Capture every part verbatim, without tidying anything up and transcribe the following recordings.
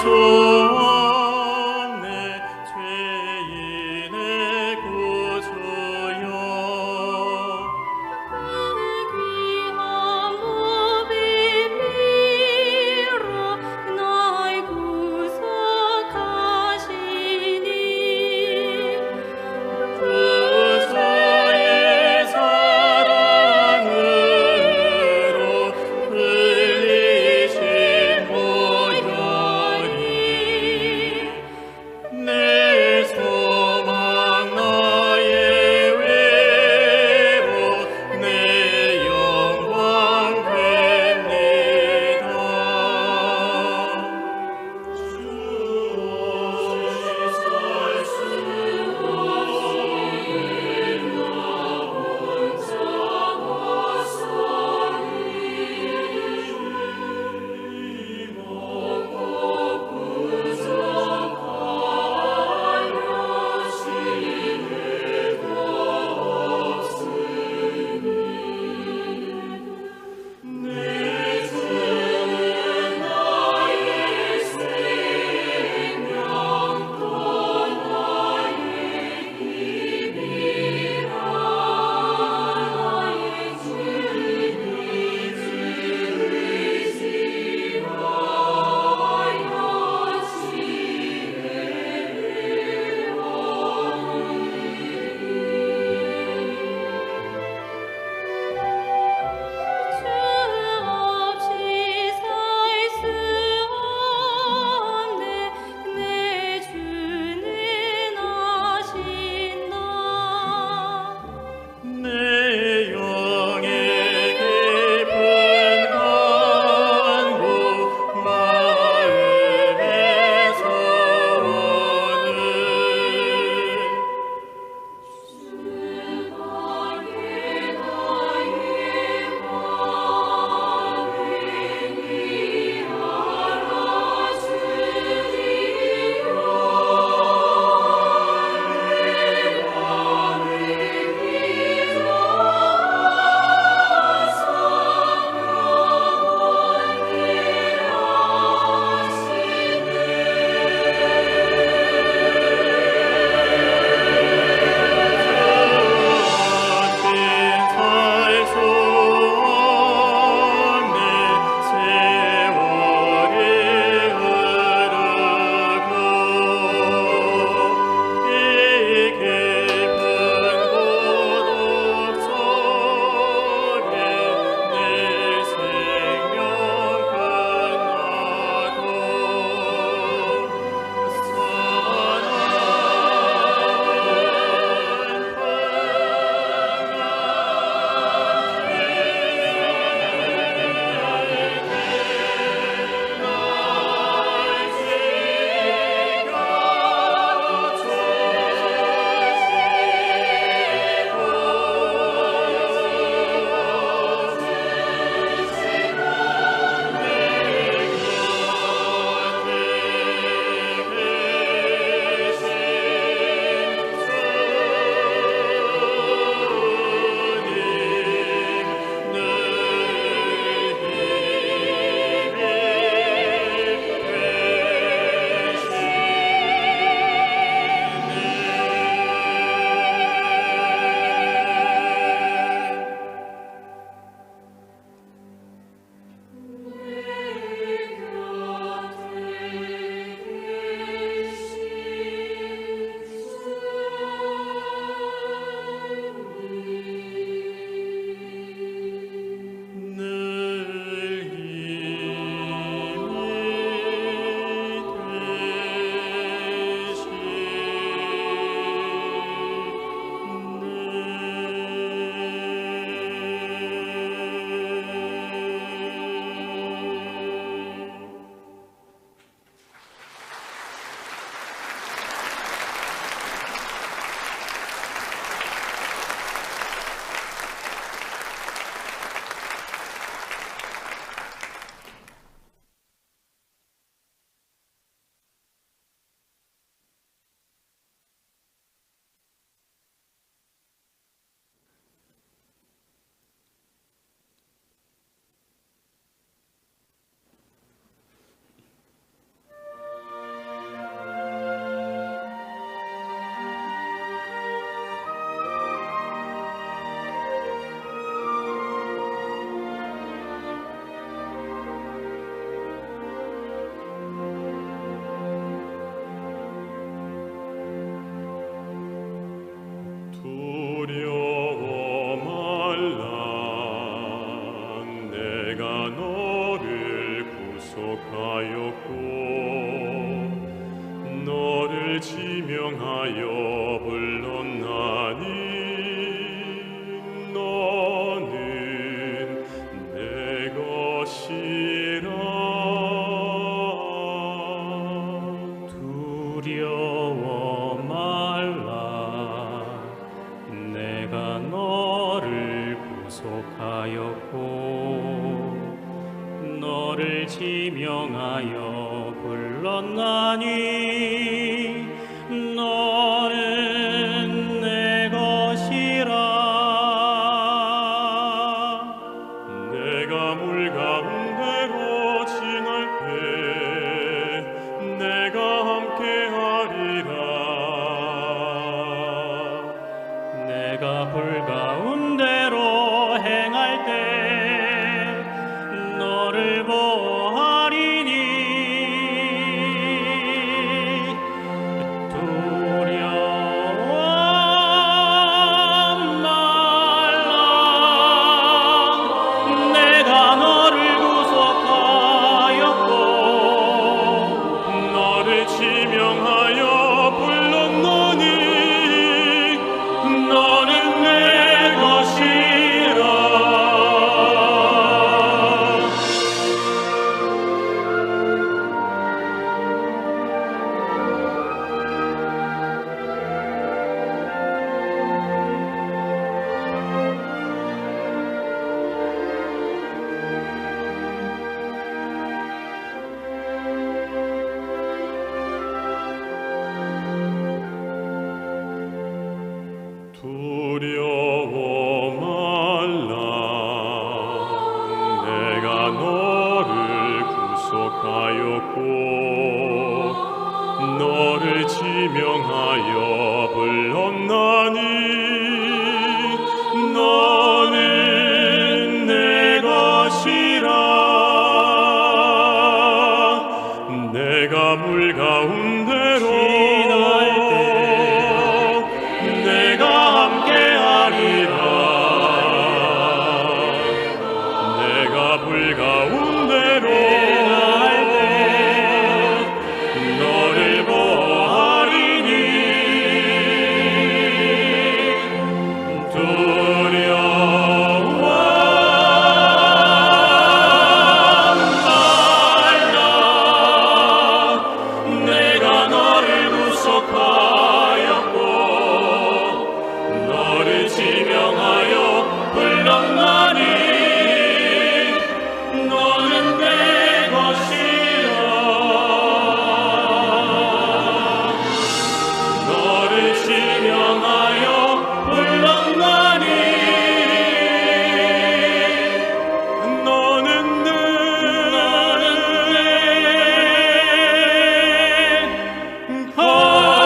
구원의 죄인의 구주여. 내가 너를 구속하였고 너를 지명하여 불렀나니 너는 내 것이라. 두려워 말라. 내가 너를 구속하였고 너를 지명하여 불렀나니 너는 내 것이라. 내가 물 가운데로 지날 때 내가 함께 하리라. 내가 불 가운데로 행할 때 너를 보호하리니 두려워 말라. 내가 너를 구속하였고 너를 지명하여 불렀나니 너는 내 것이라. 두려워 말라. 내가 너를 구속하였고 너를 지명하여 불렀나니 너는 내 것이라. 내가 물 가운데로 내가 함께 하리라. 내가 물 가운데로 너를 보호하리니 두려워 말라. 내가 너를 구속하였고 너를 지명하여 불렀나니 너는 내 것이라. 너를 지명하여 불렀나니 너는 내 것이라.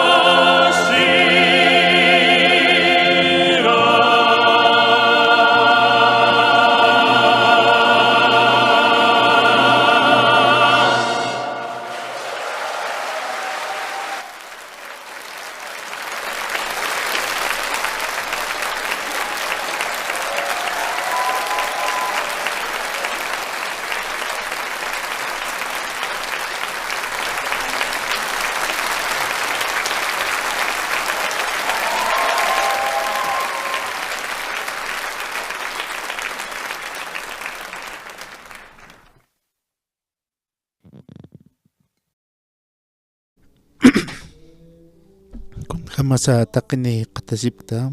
Kunjamasa taqini qhatasipkta.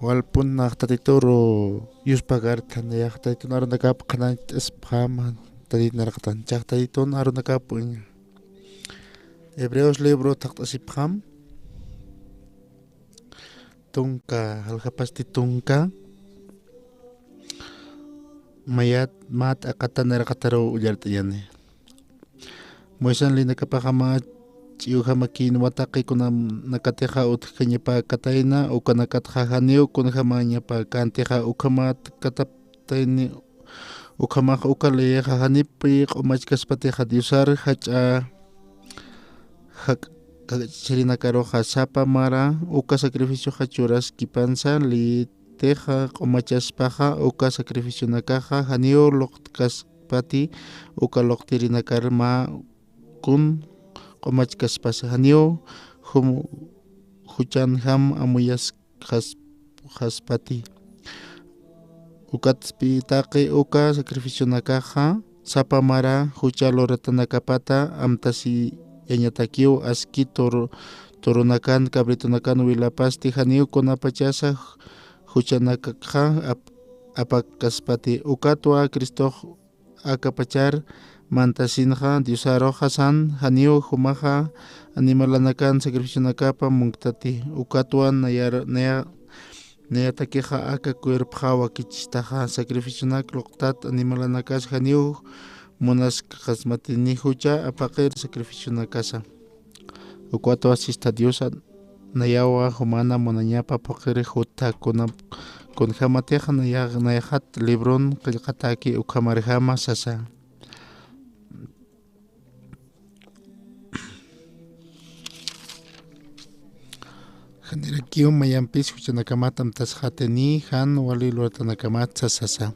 Walpun nax Tatituru yuspagarthan, nayax Tatitun arunakap qhanañt'aspxam, Tatit narqtan chax Tatitun arunakap uña. Hebreos libro thaqt'asipxam. Tunka, jaljapasti tunka. Mayat, mä t'aqatan irqataruw ullart'ayani. Moisés lïnakapaxama ch'iwjamakïnwa taqi kunanakatixa utjkañapäkatayna, ukanakatxa janiw kunjamañapäkäntixa ukhamat kataptayni, ukhamax uka leyixa janipï q'umachkaspatixa Diosar jach'a jak-, jak'achasirinakaruxa sapa mara uka sacrificioxa churaskipansa lï Tixa q'umachaspaxa uka sacrificionakaxa janiw luqtkaspati, uka luqtirinakar mä kun q'umachkaspasi, janiw jum juchanjam amuyasxaspati. Ukatpï taqi uka sacrificionakaxa sapa mara jucha luratanakapata amtasiyañatakiw, aski turu-, turunakan, cabritonakan wilapasti janiw kunapachasa juchanakakxa ap-, apakaspati. Ukatwa Cristox akapachar mantasinxa Diosaruxa san, janiw jumaxa animalanakan sacrificionakapa munktati. Ukatwa nayar-, naya-, nayatakixa aka cuerpoxa wakichistaxa, sacrificionak luqtat animalanakas janiw munaskxasmati ni jucha apaqir sacrificionakasa. Ukatwa sista Diosa nayawa jumana munañapa phuqhiri jutha kuna-, kunjämatix naya-, nayaxat libron qillqataki ukhamarjama sasa. Janirakiw mayampis juchanakamat amtasxatini, jan wali luratanakamat sasasa.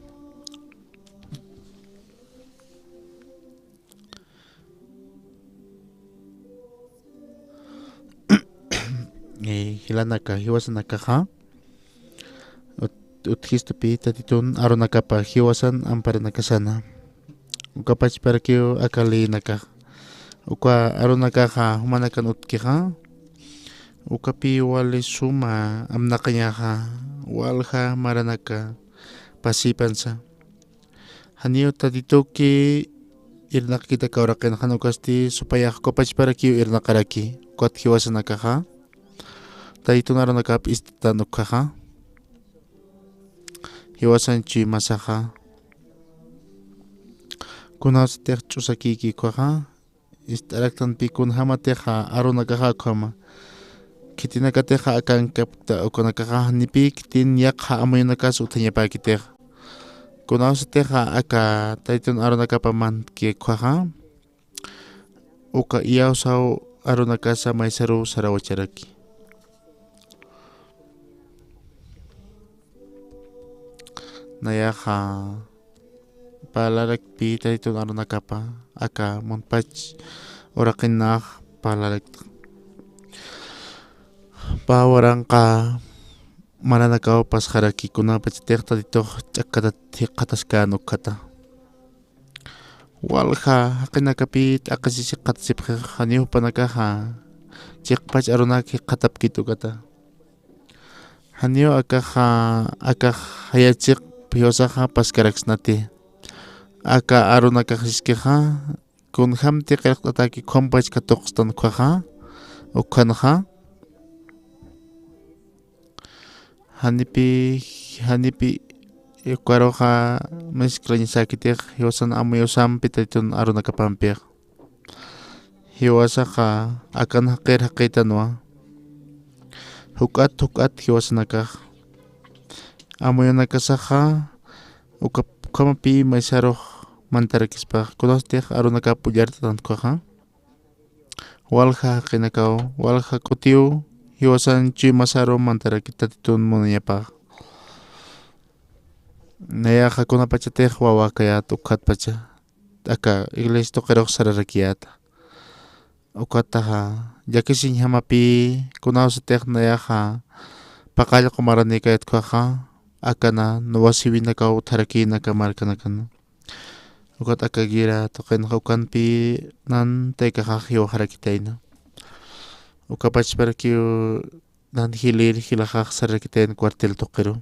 Eh, jilanaka, jiwasanakaxa ut-, utjistupi Tatitun arunakapa jiwasan amparanakasana. Uka pachparakiw aka leyinakax. Uka arunakaxa jumanakan utjkixa, ukapi wali suma amnaqañaxa, walja maranaka pasipansa. Janiw Tatituki irnaqkita aka uraqinxa, jan ukasti supayax uka pachparakiw irnaqaraki, ukat jiwasanakaxa Tatitun arunakap ist'tan ukkhaxa. Jiwasan chuymasaxa, kunasatix ch'usakïki ukkhaxa, ist'araktanpï kunjämatixa arunakaxa ukhama. Khitinakatixa akankapkta ukanakaxa, janipï khitin yaqha amuyunakas utjañapäkitix. Kunasatixa aka Tatitun arunakapa mantki ukkhaxa, uka iyawsaw arunakasa maysaruw sarawacharaki. Nayaxa parlarakpi Tatitun arunakapa, aka munpach uraqinx parlarakta. Pä waranqa maranakaw pasxaraki, kunapachatix Tatitux ch'akkatat jikxataskän ukkhata. Walja jaqinakapï t'aqhisis jikxatasipxi, janiw jupanakaxa chiqpach arunak jikxatapkit ukata. Janiw akaxa, akax jayachiq jiwasaxa paskaraksnati. Aka arunakax siskixa, kunjämti qillqt'atäki ukhampach katuqstan ukkhaxa, ukkhanxa. Janipï, janipï ukaruxa misklañasäkitix, jiwasan amuyusampi Tatitun arunakapampix. Jiwasaxa akan jaqir jaqïtanwa. Juk'at, juk'at jiwasanakax. Amuyunakasaxa, uka, ukhamapï maysarux mantarakispax, kunastix arunakap ullart'atänt ukkhaxa. Walja jaqinakaw, walja k'utiw, jiwasan chuymasaru mantarakit Tatitun munañapax. Nayaxa kunapachatix wawäkayät ukkhatpacha, aka iglesia tuqirux sararakiyäta. Ukataxa, llakisiñjamapï, kunawsatix nayaxa paqallqu maranïkayät ukkhaxa, akana nuwasiwinakaw utjarakïnaka markanakana. Ukat aka guerra tuqinxa ukanpï nan taykaxax jiwaxarakitayna. Uka pachparakiw nan jilïr jilaxax sararakitayna cuartel tuqiru.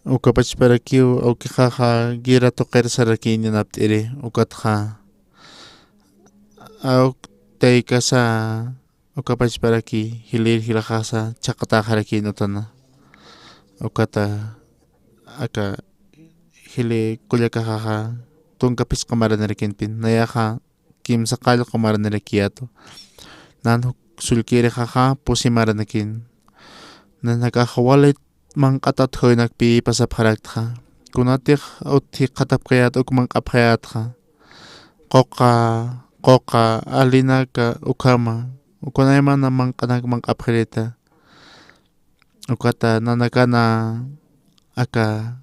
Uka pachparakiw awkixaxa guerra tuqir sararakïn nanapt'iri, ukatxa awk taykasa uka pachparaki jilïr jilaxasa chhaqtaxarakïn utana. Ukata aka jilï kullakaxaxa tunka phisqa maranirakinpin, nayaxa kimsaqallqu maranirakiyätu. Nan juk sullkirixaxa pusi maranakin. Nanakaxa wali manq'at utjawinakpï pasapxaraktxa. Kunatix utji qhatapkayät uk manq'apxayätxa. Quqa, quqa, alinaka ukhama, uka naymana manq'anak manq'apxirita. Ukata nanakana aka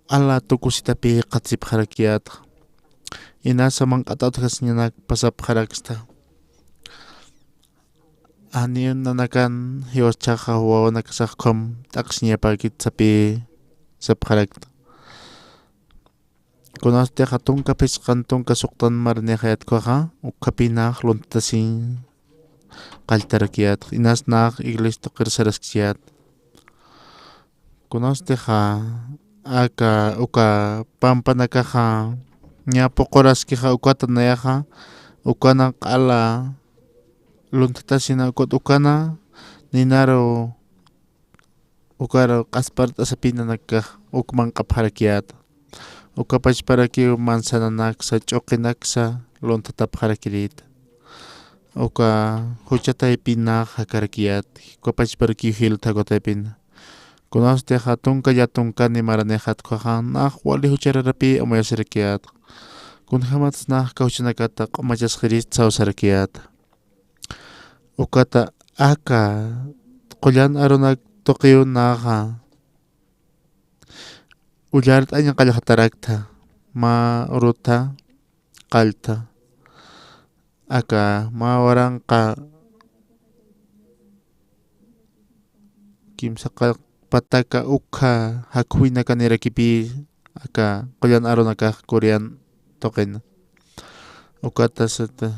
ala tukusitapi qhatsipxarakiyätxa. Inasa manq'ata utjasiñanak pasapxaraksta. Janiw nanakan jiwaschhaxa wawanakasax ukham t'aqsiñapäkit sapï sapxarakta. Kunasutixa tunka phisqan tunka suqtan maranïxayät ukhaxa, ukkhapï nax lunt'tasiñ qalltarakiyät, inas nax iglesia tuqir saraskchiyät. Kunasutixa aka uka pampanakaxa ña puquraskixa ukata nayaxa, ukana q'ala lunt'tasina ukat ukana ninaru ukar q'aspart'asapï nanakax uk manq'apxarakiyät. Uka pachparakiw manzananaksa, ch'uqinaksa lunt'tapxarakirït. Uka jucha taypï nax jakarakiyät, uka pachparakiw jiltha uka taypïna. Kunasutixa tunka yatunkani maranïxat ukhaxa nax wali juchararapï amuyasirakiyät. Kunjämatsa nax kawchanakata q'umachasxirït sawsarakiyät. Ukata aka qullan arunak tuqiw naxa ullart'añ qallxataraktha, mä urutha qalltha. Aka mä waranqa kimsa qa-, pataka ukha jakhuwinakanïrakipï aka qullan arunakax Corean tuqina. Ukata sata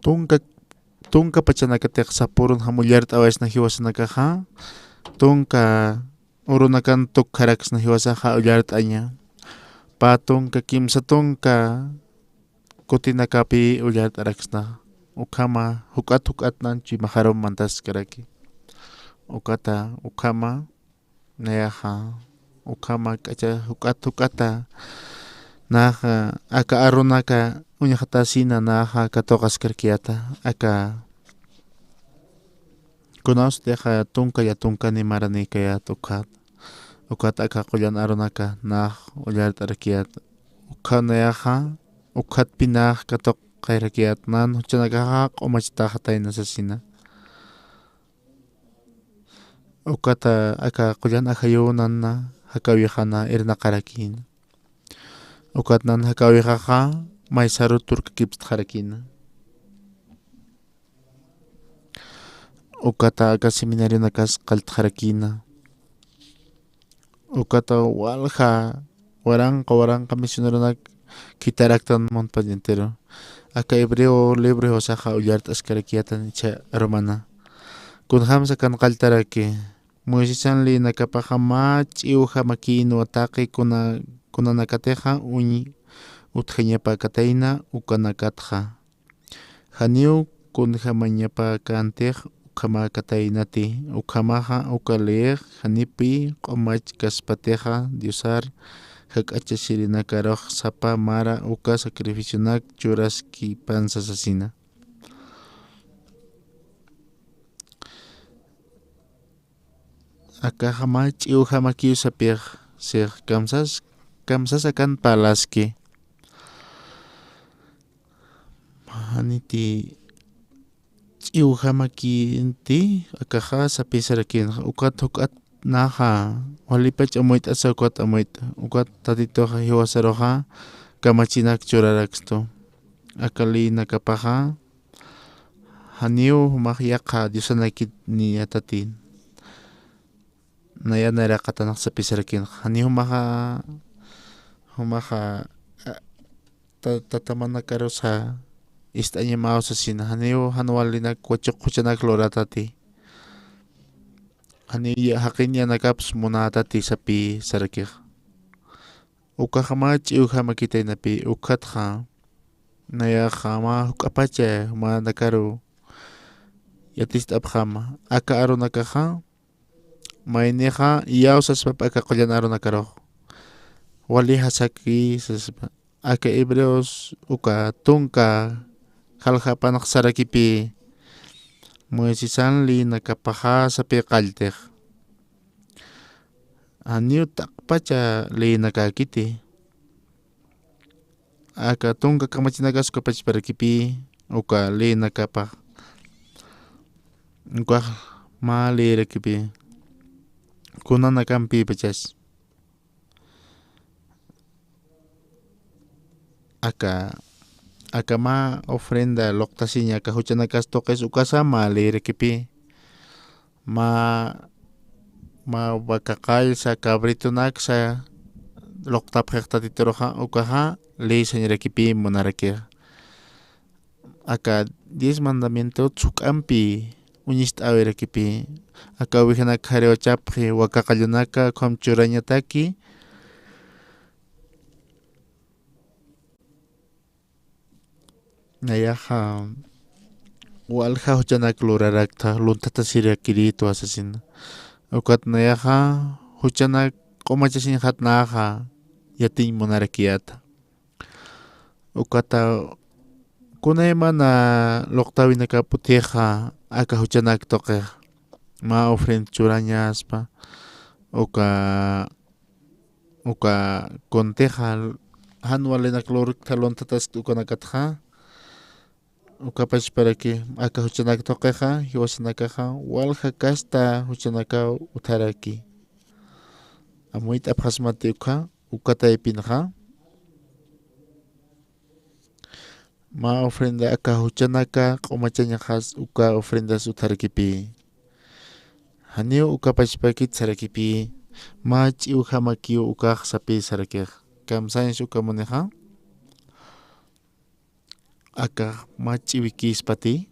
tunka, tunka pachanakatix sapürunjam ullart'awayasna jiwasanakaxa, tunka urunakan tukkharaksna jiwasaxa ullart'aña. Pä tunka, kimsa tunka kutinakapï ullart'araksna. Ukhama juk'at juk'at nan chuymaxarum mantaskaraki. Ukata, ukhama nayaxa, ukhama k'acha juk'at juk'ata naxa aka arunaka uñxatasina naxa katuqaskarakiyäta, aka kunasutixa tunka yatunkani maranïkayät ukhat. Ukat aka qullan arunaka nax ullart'arakiyät. Ukha nayaxa, ukhatpï nax katuqayarakiyät, nan juchanakaxa q'umachataxatayna sasina. Ukata aka qullan ajayuw nanna jakawixana irnaqarakïna. Ukat nan jakawixaxa maysaru turkakipstxarakïna. Ukata aka seminarionakas qalltxarakïna. Ukata walja waranqa waranqa misioneronak khitharaktan muntpañ entero. Aka hebreo libro jiwasaxa ullart'askarakiyätan ichha romana. Kunjamsa kan qalltaraki. Moisesan leyinakapaxa mä ch'iwjamakïnwa taqi kuna, kunanakatixa uñ utjañapäkatayna ukanakatxa. Janiw kunjamañapäkäntix ukhamäkataynati, ukhamaxa uka leyix janipï q'umachkaspatixa Diosar jak'achasirinakarux sapa mara uka sacrificionak churaskipansa sasina. Akaxa mä ch'iwjamakiw sapix, six kamsas, kamsas akan parlaski. Janiti ch'iwjamakïnti akaxa sapï sarakinxa, ukat juk'at naxa walipach amuyt'asa, ukat amuyt'a, ukat Tatituxa jiwasaruxa kamachinak churarakstu. Aka leyinakapaxa janiw jumax yaqha diosanakit niñatati. Naya nayraqatanax sapï sarakinxa, janiw jumaxa, jumaxa, a, ta-, tatamanakarusa ist'añamaw sasina, janiw jan walinak wachuq juchanak luratati. Janiw ya-, jaqin yanakaps munätati sapï sarakixa. Ukaxa mä ch'iwjamakitaynapï, ukatxa nayaxa mä juk'apacha jumanakaru yatist'apxama. Aka arunakaxa maynixa iyawsaspap aka qullan arunakarux. Wali jasaki saspa. Aka hebreos uka tunka jaljapanax sarakipï, Moisesan leyinakapaxa sapï qalltix. Janiw taqpacha leyinakäkiti. Aka tunka kamachinakas uka pachparakipï, uka leenakapax. Ukax mä leerakipï. Kunanakampipachax. Aka, aka mä ofrenda luqtasiña aka juchanakas tuqis ukasa mä leerakipï. Mä, mä vaca qallsa, cabritonaksa luqtapxix Tatituruxa, ukaxa ley sañarakipï munarakixa. Aka diez mandamientos juk'ampi uñist'äwirakipï. Aka ovejanak jariwachapxi, vaca qallunaka ukham churañataki. Nayaxa walja juchanak lurarakta, lunthatasirakirïtwa sasina. Ukat nayaxa juchanak q'umachasiñxatnaxa yatiñ munarakiyäta. Ukata kunaymana luqtäwinakap utjixa aka juchanak tuqix. Mä ofrenda churañaspa, uka, uka kuntixa jan walinak lurkta luntataskta ukanakatxa. Uka pachparaki aka juchanak tuqixa, jiwasanakaxa, walja kasta juchanakaw utjaraki. Amuyt'apxasmati ukxa, uka taypinxa. Mä ofrenda aka juchanaka q'umachañaxas uka ofrendas utjarakipï. Janiw uka pachpakit sarakipï, mä ch'iwjamakiw ukax sapï sarakix. Kamsañs uka munixa. Aka mä ch'iwikïspati.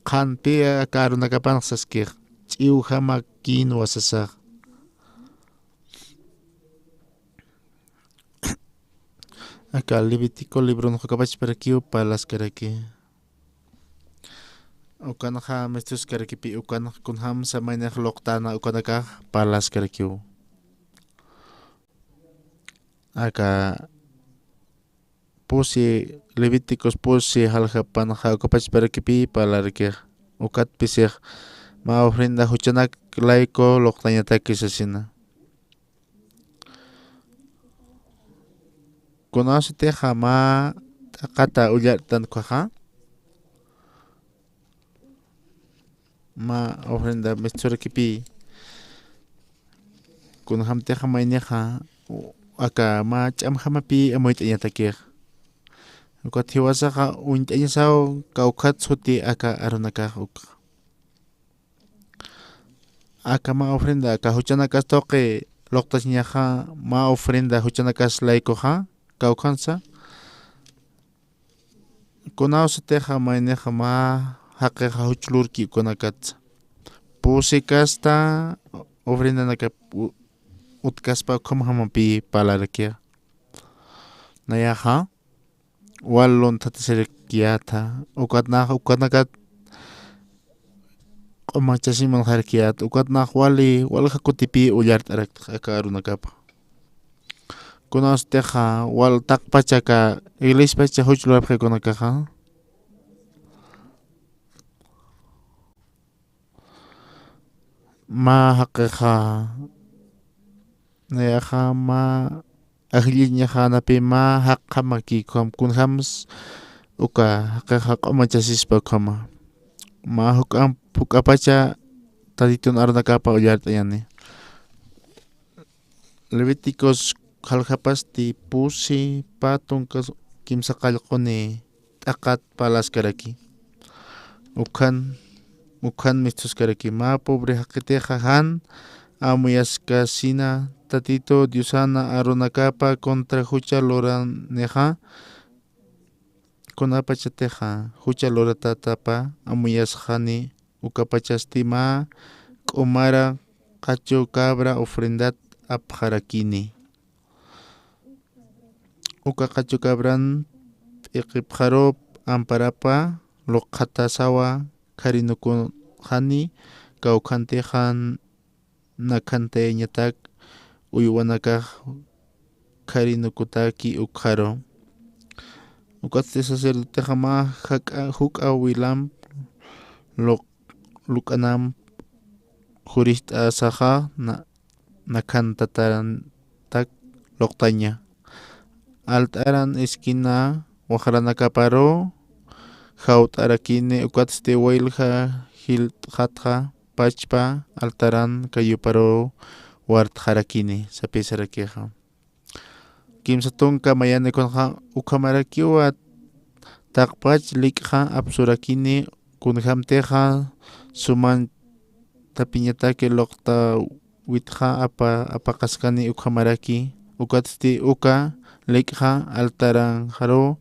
Qhanpï aka arunakapanx saskix, ch'iwjamakïnwa sasax. Aka Levítico libronx uka pachparakiw parlaskaraki. Ukanxa mistuskarakipï, ukanx kunjamsa maynix luqtäna ukanakax parlaskarakiw. Aka pusi, Levíticos pusi jaljapanxa uka pachparakipï parlarakix. Ukat pisix mä ofrenda juchanak layku luqtañataki sasina. Kunasatixa mä t'aqata ullart'an ukhaxa. Mä ofrenda misturakipï. Kunjamtixa maynixa aka mä ch'amjamapï amuyt'añatakix. Ukat jiwasaxa uñt'añasaw kawkhat suti aka arunakax ukxa. Aka mä ofrenda aka juchanakas tuqi luqtasiñaxa mä ofrenda juchanakas laykuxa kawkhansa. Kunawsatixa maynixa mä jaqixa juch lurki ukanakatsa. Pusi kasta ofrendanakap u-, utkaspa ukhamjamapï parlarakixa. Nayaxa wal lunthatasirakiyäta, ukatnax, ukanakat q'umachasimanxarakiyät, ukatnax wali, walja kutipï ullart'arakta aka arunakapa. Kunasatixa wal taqpacha aka iglesiapacha juch lurapxi ukanakaxa. Mä jaqixa, nayaxa mä ajlliñaxänapï mä jaqjamaki ukham kunjams uka jaqixa q'umachasispa ukhama. Mä juk'am-, juk'apacha Tatitun arunakapa ullart'añäni. Levíticos jaljapasti pusi pä tunka kimsa qallquni t'aqat parlaskaraki. Ukhan, ukhan mistuskaraki. Mä pobre jaqitixa jan amuyaskasina Tatitu Diosana arunakapa contra jucha luranixa, kunapachatixa jucha luratätapa amuyasxani, ukapachasti mä k'umara qachu cabra ofrendat apxarakini. Uka qachu cabran p'iqipxarup amparapa luqhatasawa kharinukunxani, kawkhantixan nakhantayañatak uywanakax kharinukutaki ukxaru. Ukatsti sacerdotexa mä jak'a-, juk'a wilamp luq-, luk'anamp jurist'asaxa na-, nakhantatarantak luqtaña. Altaran esquina waxranakaparu jawt'arakini, ukatsti waylja jilt'xatxa pachpa altaran kayuparuw wartxarakini, sapisarakixa. Kimsa tunka mayani kunxa ukhamarakiwa taqpach lik'xa apsurakini, kunjamtixa suman tapiñataki luqtawitxa apa-, apaqaskani ukhamaraki, ukatsti uka lik'xa altaranxaruw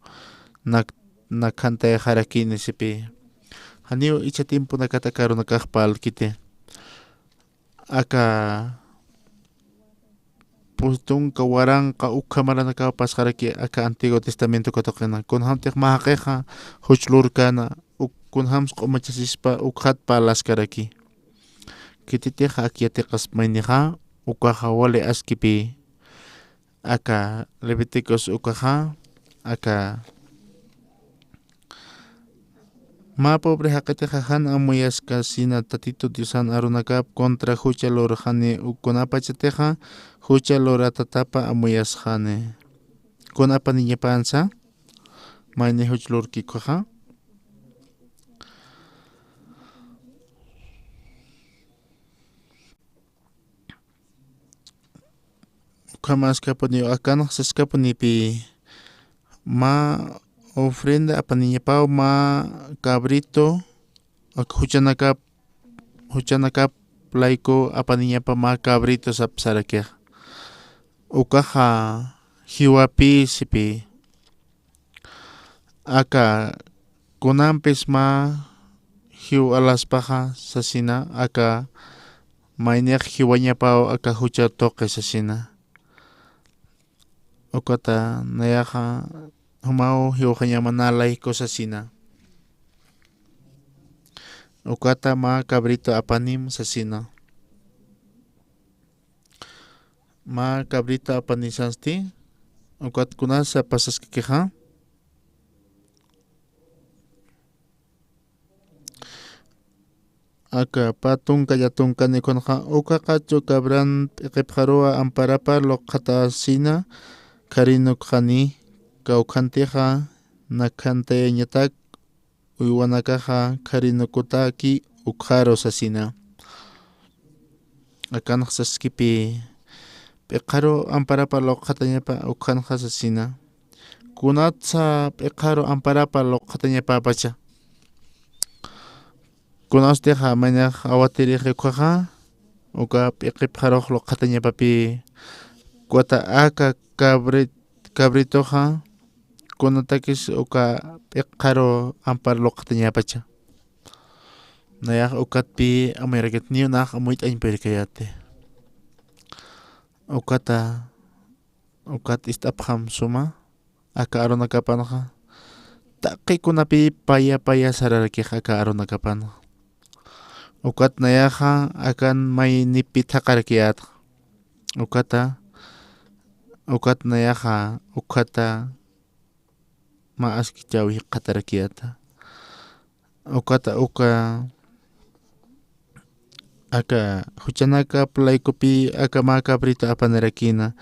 nak-, nakhantayxarakini sipi. Janiw ichha tiemponakat aka arunakax parlkiti. Aka pus tunka waranqa ukhamaranakaw pasxaraki aka Antiguo Testamento katuqina. Kunjamtix mä jaqixa juch lurkäna, uk-, kunjams q'umachasispa ukxat parlaskaraki. Khititix ak yatiqaspa maynixa, ukaxa wali askipï. Aka Levíticos ukaxa, aka mä pobre jaqitixa jan amuyaskasina Tatitu Diosan arunakap contra jucha lurxani, u-, kunapachatixa jucha luratatapa amuyasxani. Kun apaniñapansa, mayni juch lurki ukaxa. Ukhamaskapuniw akanx saskapunipi, mä ofrenda apaniñapaw, mä cabrito, ak juchanakap, juchanakap layku apaniñapa mä cabrito sapsarakix. Ukaxa jiwapï sipi. Aka kunampis mä jiw alaspaxa sasina, aka maynix jiwañapaw aka jucha tuqi sasina. Ukata nayaxa jumaw jiwxañama nä layku sasina. Ukata mä cabrito apanim sasina. Mä cabrito apanisansti, ukat kunasa pasaskakixa. Aka pä tunka yatunkani kunxa, uka qachu cabran p'iqipxaruwa amparapa luqxatasina kharinukxani, kawkhantixa nakhantayañatak uywanakaxa kharinukutaki ukxaru sasina. Akanx saskipï, p'iqaru amparapa luqxatañapa ukxanxa sasina. Kunatsa p'iqaru amparapa luqxatañapapacha. Kunatstixa maynax awatirix ukxaxa, uka p'iqipxarux luqxatañapapï, ukat aka cabri-, cabritoxa, kunatakis uka p'iqaru ampar luqxatañapacha. Nayax ukatpï amuyarakit, niw nax amuyt'añ purkayäti. Ukata, ukat ist'apxam suma, aka arunakapanxa, taqi kunapï paya paya sararakix aka arunakapanxa. Ukat nayaxa, akan maynipi thaqarakiyätxa. Ukata, ukat nayaxa, ukhata, mä askichäwi jikxatarakiyäta. Ukata uka, aka juchanakap laykupï aka mä cabrito apanirakïna.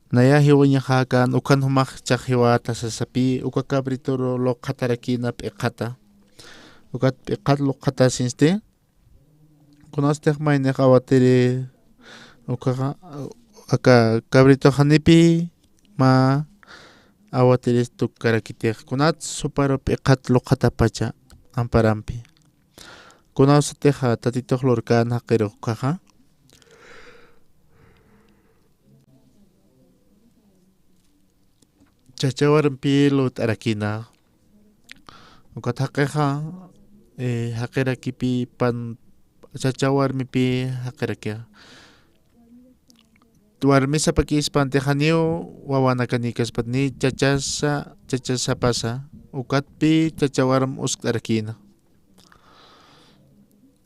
Naya jiwañaxa akan ukan jumax chax jiwäta sasapï, uka cabritoru luqxatarakïna p'iqata. Ukat p'iqat luqxatasinsti, kunatstix maynix awatiri ukxaxa, aka cabritoxanipï mä awatiris tukkarakitix, kunats juparu p'iqat luqxatapacha amparampi. Kunawsatixa Tatitux lurkän jaqirux ukxaxa. Chacha warmipï lurt'arakïna. Ukat jaqixa, eh, jaqirakipï pan, chacha warmipï jaqirakixa. Warmisapakïspanti janiw wawanakanïkaspat, ni chachasa, chachasapasa, ukatpï chacha warm uskt'arakïna.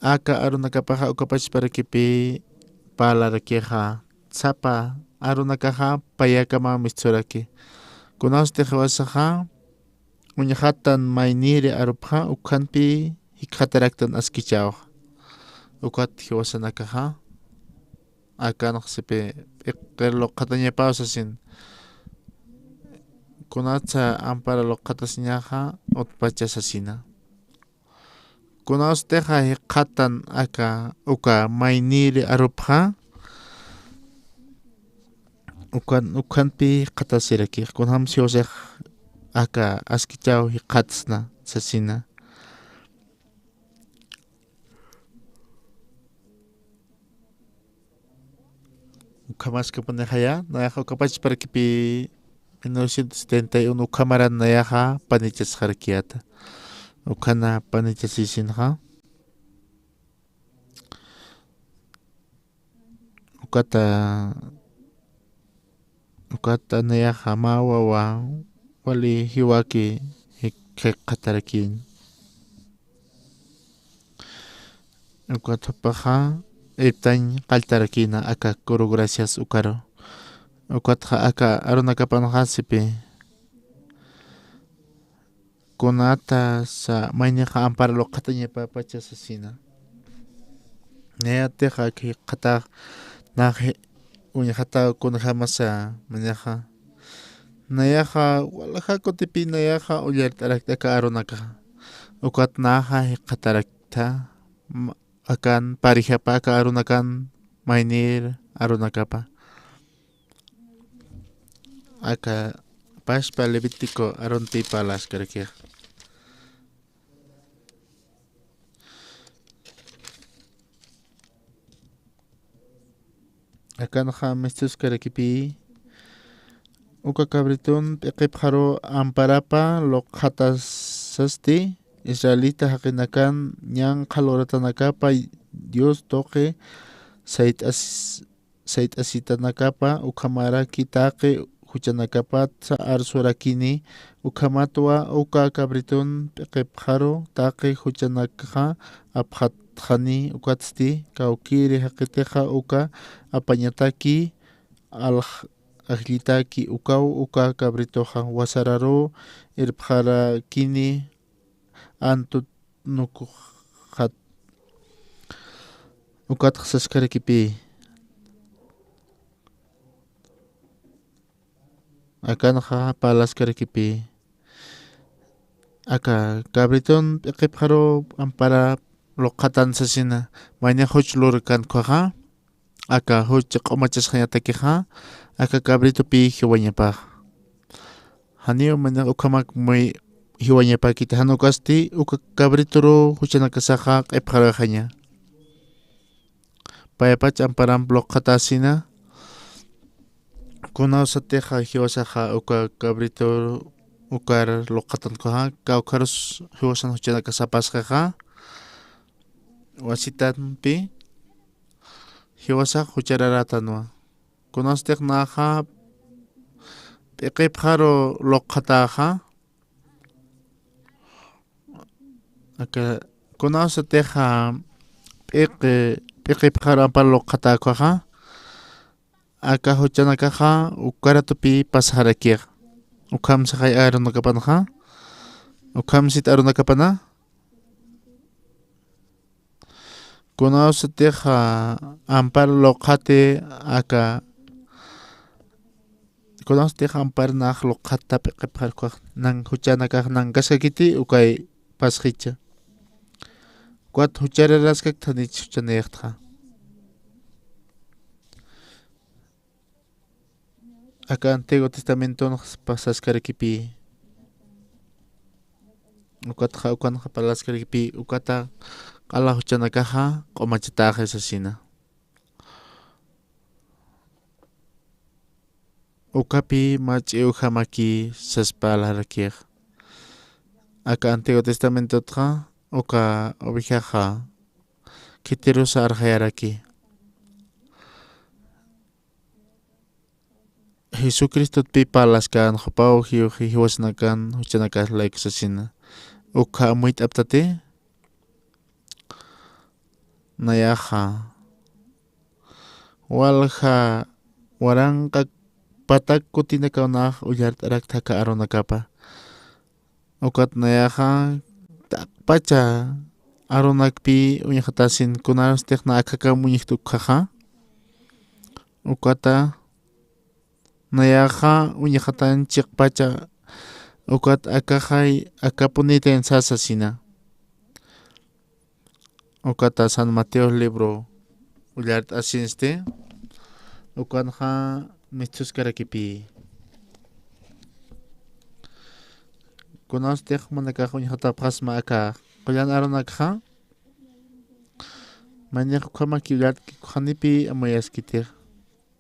Aka arunakapaxa ukapachparakipï parlarakixa, sapa arunakaxa payakama mistxuraki. Kunawsti jiwasaxa uñjatan mayniri arupxa, ukhanpï jikxataraktan askichäwxa. Ukat jiwasanakaxa, akanx sipi p'iqir luqxatañapaw sasin. Kunatsa ampara luqxatasiñaxa utpacha sasina. Kunawstixa jikxatan aka uka mayniri arupxa, ukan, ukanpi jikxatasirakix, kunjams jiwasix aka askichaw jikxatsna sasina. Ukhamaskapunixa ya, nayaxa uka pachparakipï mil novecientos setenta y uno ukhamaran nayaxa panichasxarakiyäta. Ukhana panichasisinxa. Ukata, ukata nayaxa mä wawa wali jiwaki jik-, jikxatarakïn. Ukat jupaxa irptañ qalltarakïna aka Coro Gracias ukaru. Ukatxa aka arunakapanxa sipï. Kunatasa maynixa ampara luqxatañapapacha sasina. Nayatixa jikxatax nax uñjataw kunjamasa maynixa. Nayaxa walja kutipï nayaxa ullart'arakta aka arunakaxa. Ukat naxa jikxatarakta, ma-, akan parijapa aka arunakan maynir arunakapa. Aka pachpa Levítico arunpi parlaskarakixa. Akanxa mistuskarakipï, uka cabritun p'iqipxaru amparapa luqxatasasti, israelita jaqinakan ñanqha luratanakapa Dios tuqi sayt'as-, sayt'asitanakapa, ukhamaraki taqi juchanakapatsa arsurakini, ukhamatwa uka cabritun p'iqipxaru taqi juchanakxa apxatxani, ukatsti kawkïri jaqitixa uka apañataki, alj-, ajllitaki ukaw uka cabritoxa wasararu irpxarakini, antut nukuxat. Ukatxa saskarakipï. Akanxa parlaskarakipï. Aka cabritun p'iqipxaru ampara luqxatan sasina, mayni juch lurkan ukkhaxa, aka juch q'umachasxañatakixa, aka cabritupi jiwañapax. Janiw mayni ukhamak muy jiwañapäkiti, jan ukasti uka cabrituru juchanakasaxa q'ipxaruxaña. Paypach amparamp luqxatäsina, kunawsatixa jiwasaxa uka cabritur ukar luqxatankuxa, kawkharus jiwasan juchanakax sapasxixa, wasitanpi jiwasax juchararätanwa. Kunawstix naxa p'iqipxaru luqxatäxa, aka, kunawsatixa p'iqi-, p'iqipxaru ampar luqxatäkuxa, aka juchanakaxa ukaratupi pasxarakix. Ukhamsixay arunakapanxa, ukhamsit arunakapana. Kunawsatixa ampar luqxati aka, kunawsatixa ampar nax luqxata p'iqipxarukax nan juchanakax nankaskakiti ukay pasxicha. Ukat juchararaskaktanich juchanïxtxa. Aka Antiguo Testamenton pasaskarakipï. Ukatxa, ukanxa parlaskarakipï, ukata q'ala juchanakaxa q'umachatäxi sasina. Ukapï mä ch'iwjamakï sas parlarakix. Aka Antiguo Testamentotxa, uka ovejaxa khitirusa arxayaraki. Jesucristotpï parlaskän jupaw jiw-, jiwasnakan juchanakas layku sasina. Ukxa amuyt'aptati, nayaxa walja waranqa patak kutinakaw nax ullart'arakta aka arunakapa. Ukat nayaxa taqpacha arunakpï uñxatasin, kunarustix na akhakam uñjta ukkhaxa. Ukata nayaxa uñxatan chiqpacha, ukat akaxay akapunïtan sasasina. Ukata San Mateo libro ullart'asinsti, ukanxa misthuskarakipï. Kunastix jumanakax uñjatapxasma aka qullan arunakxa, maynix ukhamaki ullart'kikux janipï amuyaskitix.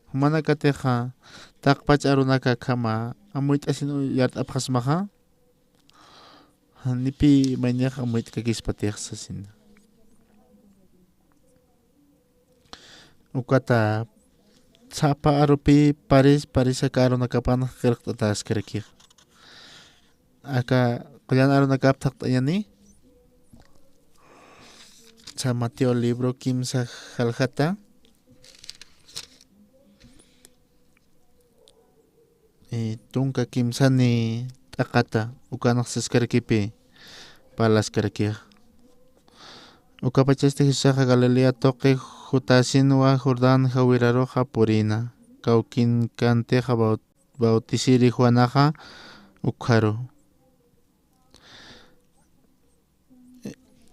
Jumanakatixa taqpach arunakakhama amuyt'asin ullart'apxasmaxa, janipï maynix amuyt'kakispatix sasina. Ukata sapa arupï paris, paris aka arunakapan qillqt'ataskarakix. Aka qullan arunakap thaqt'añani, San Mateo libro kimsa jaljata, eh, tunka kimsani t'aqata, ukanx siskarakipï parlaskarakix. Ukapachasti Jesusaxa Galilea tuqi jutasinwa Jordán jawiraruxa purïna, kawkinkantixa baut-, bautisiri Juanaxa ukxaru.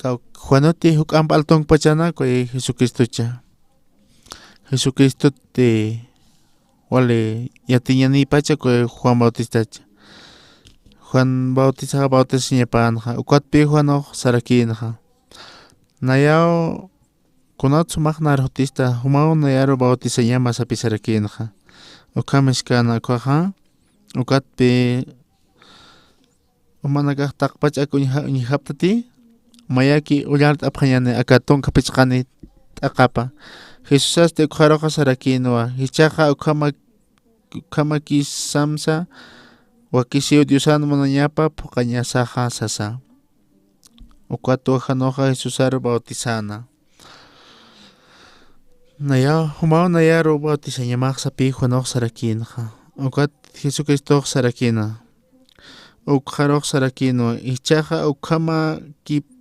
Kaw-, Juanuti juk'amp altunkpachana, kuy Jesucristucha. Jesucristuti wali yatiñanïpacha kuy Juan Bautistacha. Juan Bautistaxa bautisañapanxa, ukatpï Juanux sarakïnxa: Nayaw, kunat sumax narjutista, jumaw nayaru bautisañama sapï sarakïnxa. Ukham jiskana ukaxa, ukatpï jumanakax taqpach ak uñja-, uñjaptati, mayaki ullart'apxañani aka tunka phisqani t'aqapa. Jesusasti ukxaruxa sarakïnwa, jichhaxa ukhama-, ukhamakïsamsa wakisiw Diosan munañapa phuqañasaxa sasa. Ukatwa Juanuxa Jesusaru bautisäna. Nayaw, jumaw nayaru bautisañamax sapï Juanux sarakïnxa. Ukat Jesucristox sarakïna: Ukxarux sarakïnwa, jichhaxa ukhamakïsama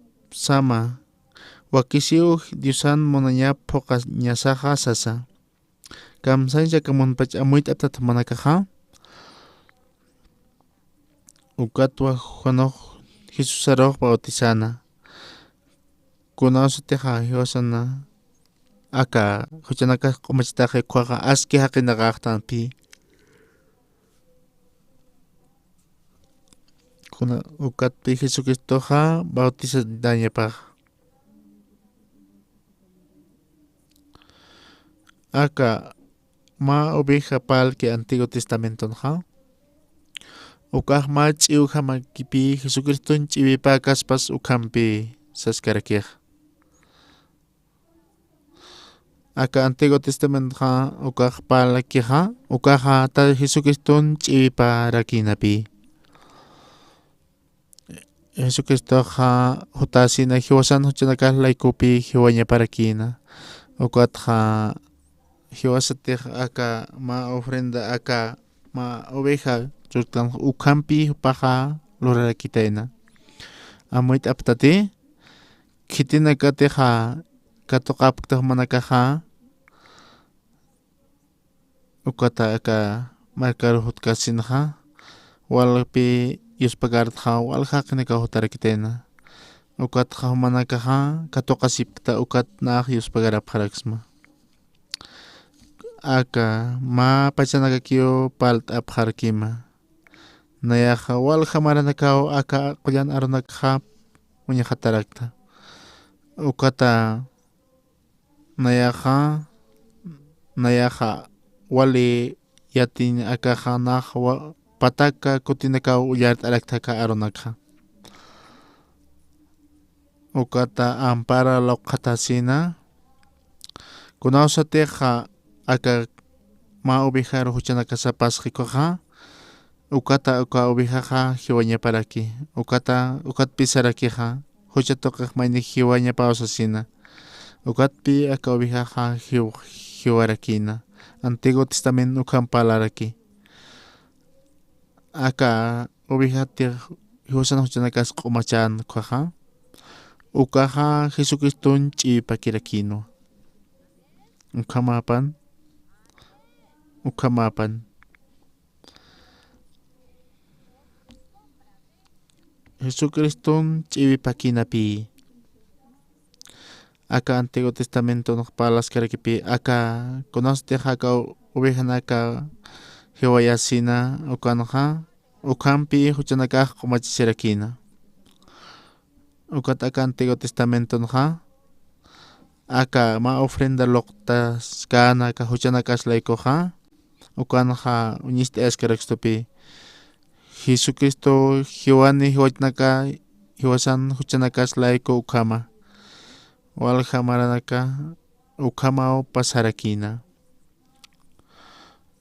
wakisiw Diosan munañap phuqañasaxa sasa. Kamsañsa aka munpach amuyt'aptat jumanakaxa. Ukatwa Juanux Jesusarux bautisäna. Kunawsatixa jiwasana aka juchanakax q'umachataxi ukkhaxa aski jaqinakaxtanpï. Kuna ukatpï Jesucristoxa bautisañapax. Aka mä oveja parlki Antiguo Testamentonxa, ukax mä ch'iwjamakipï Jesucriston ch'iwipäkaspas ukhampï saskarakix. Aka Antiguo Testamentoxa ukax parlakixa, ukaxa ta Jesucriston ch'iwiparakïnapï. Jesucristoxa jutasina jiwasan juchanakax laykupï jiwañaparakïna. Ukatxa jiwasatix aka mä ofrenda, aka mä oveja churtkan ukhampï jupaxa lurarakitayna. Amuyt'aptati, khitinakatixa katuqapkta jumanakaxa, ukata aka markaru jutkasinxa, walpï yuspagartxa, walja jaqinakaw jutarakitayna. Ukatxa jumanakaxa katuqasipkta, ukat nax yuspagarapxaraksma. Aka mä pachanakakiw parlt'apxarakima. Nayaxa walja maranakaw aka qullan arunakxap uñxatarakta. Ukata nayaxa, nayaxa wali yatiñ akaxa nax wa-, pataka kutinakaw ullart'araktaka arunakxa. Ukata ampara lawqhatasina, kunawsatixa aka mä ovejaru juchanakasapas jikxaxa, ukata uka ovejaxa jiwañaparaki, ukata, ukatpï sarakixa, jucha tuqix mayni jiwañapaw sasina. Ukatpï aka ovejaxa jiw-, jiwarakïna. Antiguo Testamento ukham parlaraki. Aka ovejatix jiwasan juchanakas q'umachän ukkhaxa, ukaxa Jesucriston ch'iwipakirakïnwa. Ukhamäpan, ukhamäpan. Jesucriston ch'iwipakïnapï. Aka Antiguo Testamentonxa parlaskarakipi, aka kunastix aka ovejanaka jiwayasina ukanxa, ukhampi juchanakax q'umachasirakïna. Ukat aka Antiguo Testamentonxa, aka mä ofrenda luqtaskäna aka juchanakax laykuxa, ukanxa uñist'ayaskaraki usupi. Jesucristo jiwani jiwachanaka, jiwasan juchanakax layku ukhama. Walja maranaka ukhamaw pasarakïna.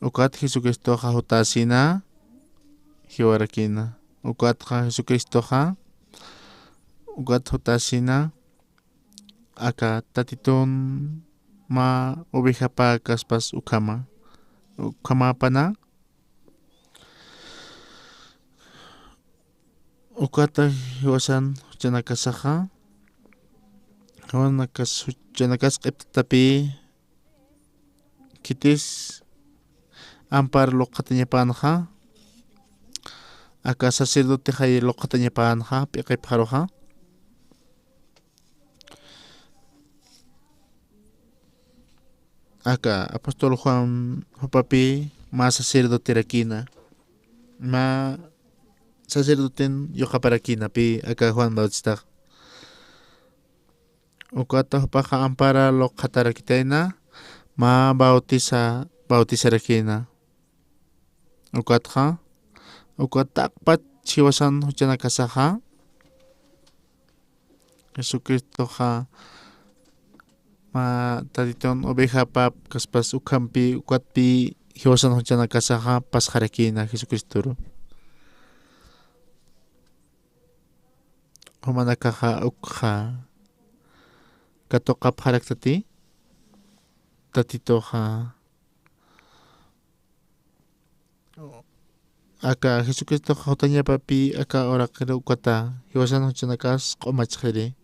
Ukat Jesucristoxa jutasina jiwarakïna. Ukatxa Jesucristoxa, ukat jutasina, aka Tatitun mä ovejapäkaspas ukhama, ukhamäpana. Ukata jiwasan juchanakasaxa, jiwanakas juchanakas q'iptatapï, khitis ampar luqatañapanxa, aka sacerdotexay luqatañapanxa, p'iqipxaruxa. Aka apóstol Juan jupapï mä sacerdoterakïna, mä sacerdoten yuqaparakïna pï aka Juan Bautistax. Ukata jupaxa ampara luqatarakitayna, mä bautisa, bautisarakïna. Ukatxa, ukat taqpach jiwasan juchanakasaxa, Jesucristoxa, mä Tatitun ovejapäkaspas ukhampi, ukatpï jiwasan juchanakasaxa pasxarakïna Jesucristoru. Jumanakaxa ukxa katuqapxaraktati, Tatituxa, aka Jesucristoxa jutañapapï aka uraqiru ukata jiwasan juchanakas q'umachxiri.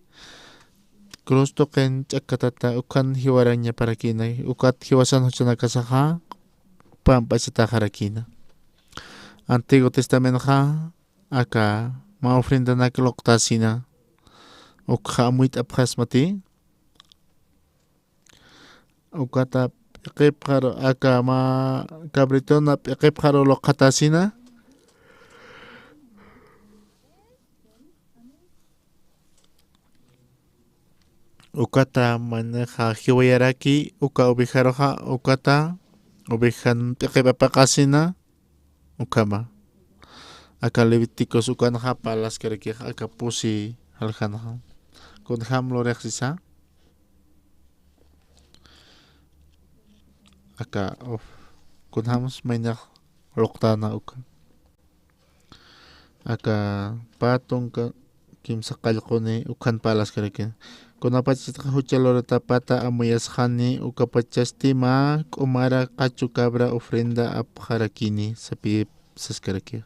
Cruz tuqin ch'akkatata ukhan jiwarañaparakïna, ukat jiwasan juchanakasaxa pamp'achataxarakïna. Antiguo Testamentxa aka mä ofrendanak luqtasina, ukxa amuyt'apxasmati. Ukata p'iqipxaru, aka mä cabritona p'iqipxaru luqatasina. Ukata maynixa jiwayaraki uka ovejaruxa, ukata ovejan p'iqip'apaqasina ukhama. Aka Levíticos ukanxa parlaskarakixa, aka pusi jaljanxa. Kunjam lurix sisa. Aka, uf, kunjams maynix luqtana uka. Aka pä tunka kimsa qallquni ukhan parlaskaraki. Kunapachasti jucha lurata pata amuyasxani, ukapachasti mä k'umara qachu cabra ofrenda apxarakini, sapi saskaraki.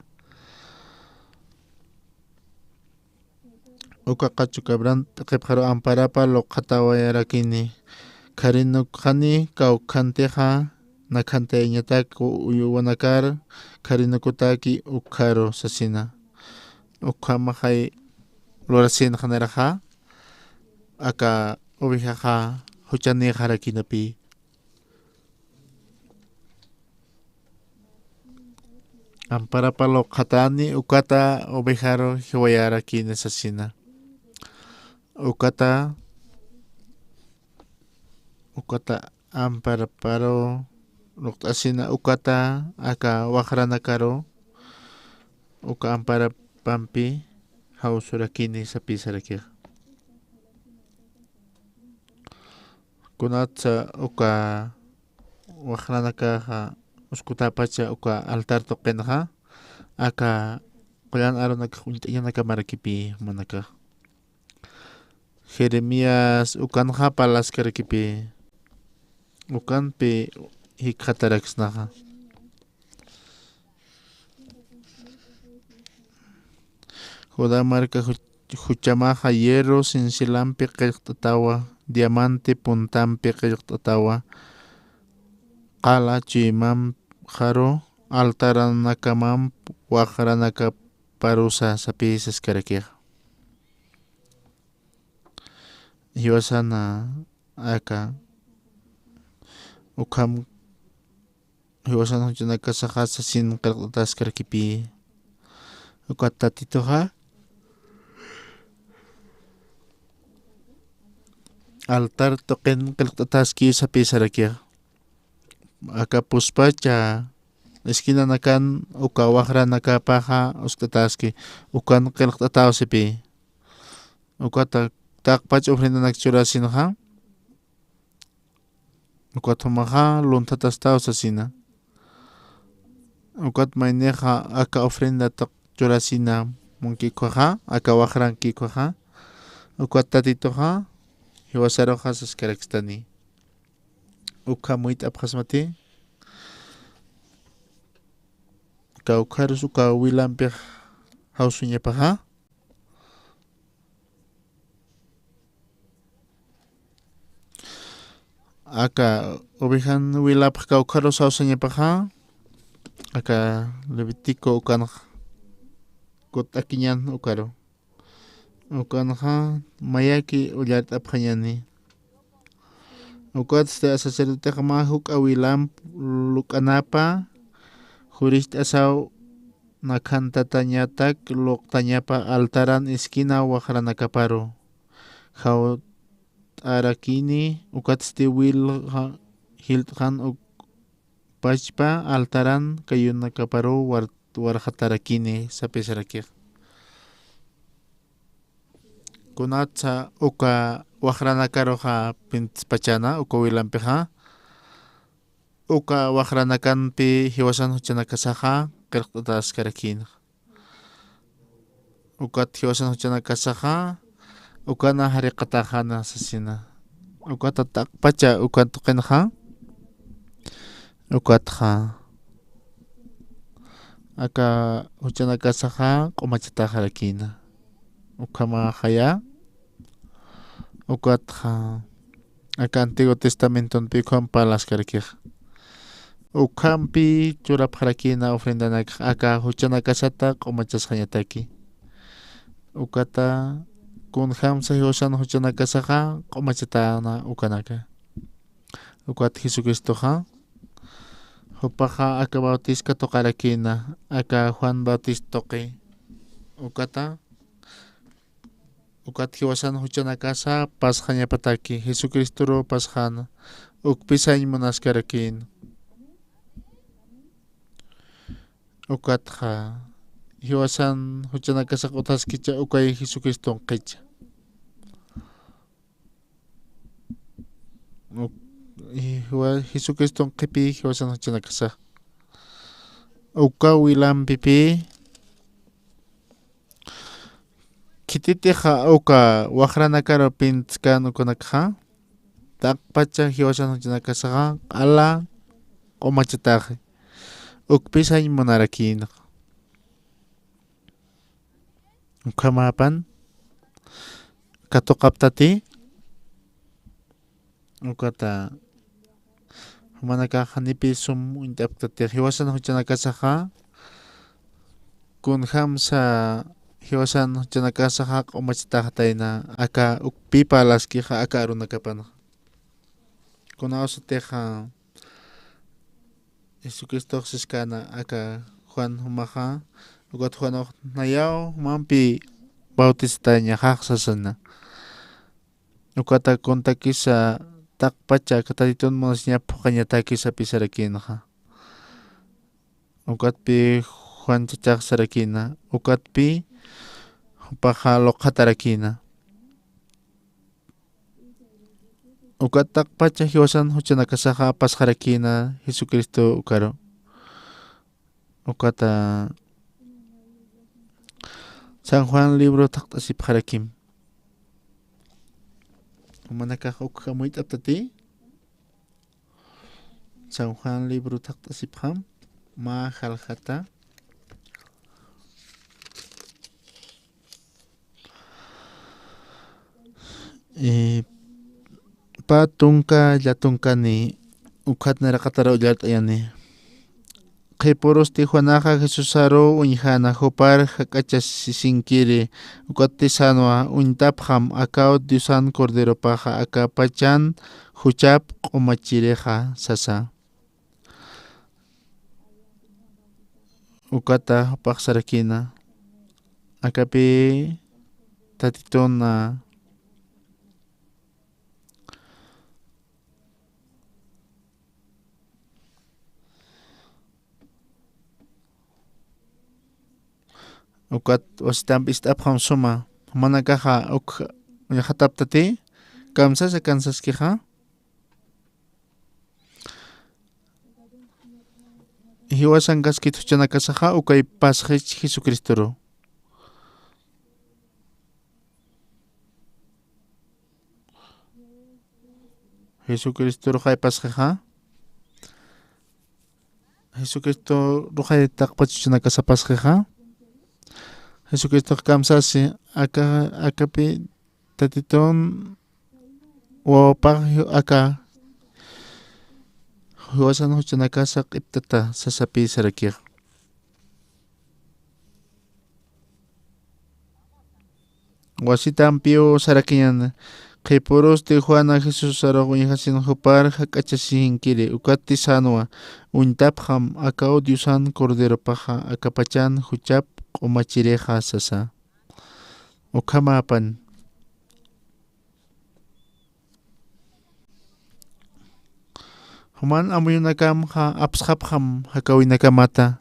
Uka qachu cabran p'iqipxaru amparapa luqatawayarakini. Kharinukxani kawkhantixa, nakhantayañatak u-, uywanakar kharinukutaki ukharu sasina. Ukhamaxay lurasinxaniraxa, aka ovejaxa juchanïxarakinapi. Amparapa luqatani ukata ovejaru jiwayarakini sasina. Ukata, ukata amparaparu luqt'asina ukata aka waqranakaru, uka amparapampi jawsurakini sapisarakixa. Kunatsa uka waqranakaxa uskutapacha uka altar tuqinxa, aka qullan Aaronakax uñt'añanakamaraki pï jumanakax. Jeremías ukanxa parlaskarakipi, ukanpi jikxataraksnaxa. Judá marka ju-, juchamaxa hierro sinsilampi qillqt'atawa, diamante puntampi qillqt'atawa, qala chuymamxaru altaranakamamp waqranakaparusa sapi saskarakixa. jiwasana aka ukham jiwasan juchanakasaxa sasin qillqt'ataskarakipï. Ukat Tatituxa altar tuqin qillqt'ataski sapï sarakixa. Aka puspacha esquinanakan uka waxranakapaxa uskt'ataski, ukan qillqt'ataw sipï. Ukat taqpach ofrendanak churasinxa, ukat jumaxa lunthatastaw sasina. Ukat maynixa aka ofrenda tuq churasina munkikwaxa, aka waxrankikwaxa, ukat Tatituxa jiwasaruxa saskarakistani. Uka muyt'apxasmati. Kawkharus uka wilampix jawsuñapaxa. Aka ovejan wilapx kawkharus jawsañapaxa, aka Levítico ukanx kut'akiñan ukaru. Ukanxa mayaki ullart'apxañani. Ukatsti sacerdotexa mä juk'a wilamp luk'anapa, juricht'asaw nakhantatañatak luqtañapa altaran esquina waxranakaparu jawt'arakini, ukatsti wil ja-, jilt'xan uk pachpa altaran kayunakaparu war-, warxatarakini sapisarakix. Kunatsa uka waxranakaruxa pintispachana, uka wilampixa, uka waxranakanpi jiwasan juchanakasaxa qillqt'ataskarakïnxa. Ukat jiwasan juchanakasaxa ukana jariqataxana sasina. Ukata taqpacha ukan tuqinxa, ukatxa aka juchanakasaxa q'umachataxarakïna. Ukhamaxaya, ukatxa aka Antiguo Testamentonpi ukham parlaskarakix. Ukhampi churapxarakïna ofrendanakx aka juchanakasata q'umachasxañataki. Ukata kunjamsa jiwasan juchanakasaxa q'umachatäna ukanaka. Ukat Jesucristoxa, jupaxa aka Bautista katuqarakïna, aka Juan Bautista tuqi. Ukata, ukat jiwasan juchanakasa pasxañapataki, Jesucristoru pasxäna, ukpisañ munaskarakïna. Ukatxa, jiwasan juchanakasax utjaskicha ukay Jesucriston qhicha. Uk-, i-, jiwa-, Jesucriston qhipï jiwasan juchanakasax. Uka wilampipï, khititixa uka waxranakaru pintiskan ukanakxa, taqpacha jiwasan juchanakasaxa q'ala q'umachataxi, ukpisañ munarakïna. Ukhamäpan katuqaptati, ukata jumanakax janipï sum uñt'apktati, jiwasan juchanakasaxa kunjamsa jiwasan juchanakasaxa q'umachataxatayna, aka ukpï parlaskixa aka arunakapanxa. Kunawsatixa Jesucristox siskäna aka Juan jumaxa, ukat Juanux nayaw jumampi bautizatäñaxax sasina. Ukata kuntakisa taqpacha aka Tatitun munasiñap phuqhañataki sapisarakïnxa. Ukatpï Juan chachax sarakïna, ukatpï jupaxa luqhatarakïna. Ukat taqpacha jiwasan juchanakasaxa pasxarakïna Jesucristo ukaru. Ukata San Juan libro thaqt'asipxarakim. Jumanakax uk amuyt'aptati. San Juan libro thaqt'asipxam, mä jaljata. Eh, pä tunka llatunkani ukat nayraqatar ullart'ayani. Qhipurusti Juanaxa Jesusaru uñjäna, jupar jak'achasisinkiri, ukatsti sänwa: Uñtapxam, akaw Diosan Corderopaxa, akapachan juchap q'umachirixa, sasa. Ukata jupax sarakïna: Akapï Tatituna. Ukat wasitamp ist'apxam suma, jumanakaxa uk uñxataptati, kamsasa kansaskixa. Jiwasankaskit juchanakasaxa ukay pasxich Jesucristoru. Jesucristoruxay pasxixa. Jesucristoruxay taqpach juchanakasa pasxixa. Jesucristox kamsasi, aka, akapï Tatitun wawapax aka jiwasan juchanakasa q'iptata, sasapï sarakix. Wasitampiw sarakiñäni: Qhipurusti Juana Jesusarux uñjasin, jupar jak'achasinkiri, ukatsti sänwa: Uñtapxam, akaw Diosan Corderopaxa, akapachan juchap q'umachirixa, sasa. Ukhamäpan. Juman amuyunakamxa apsxapxam jakäwinakamata.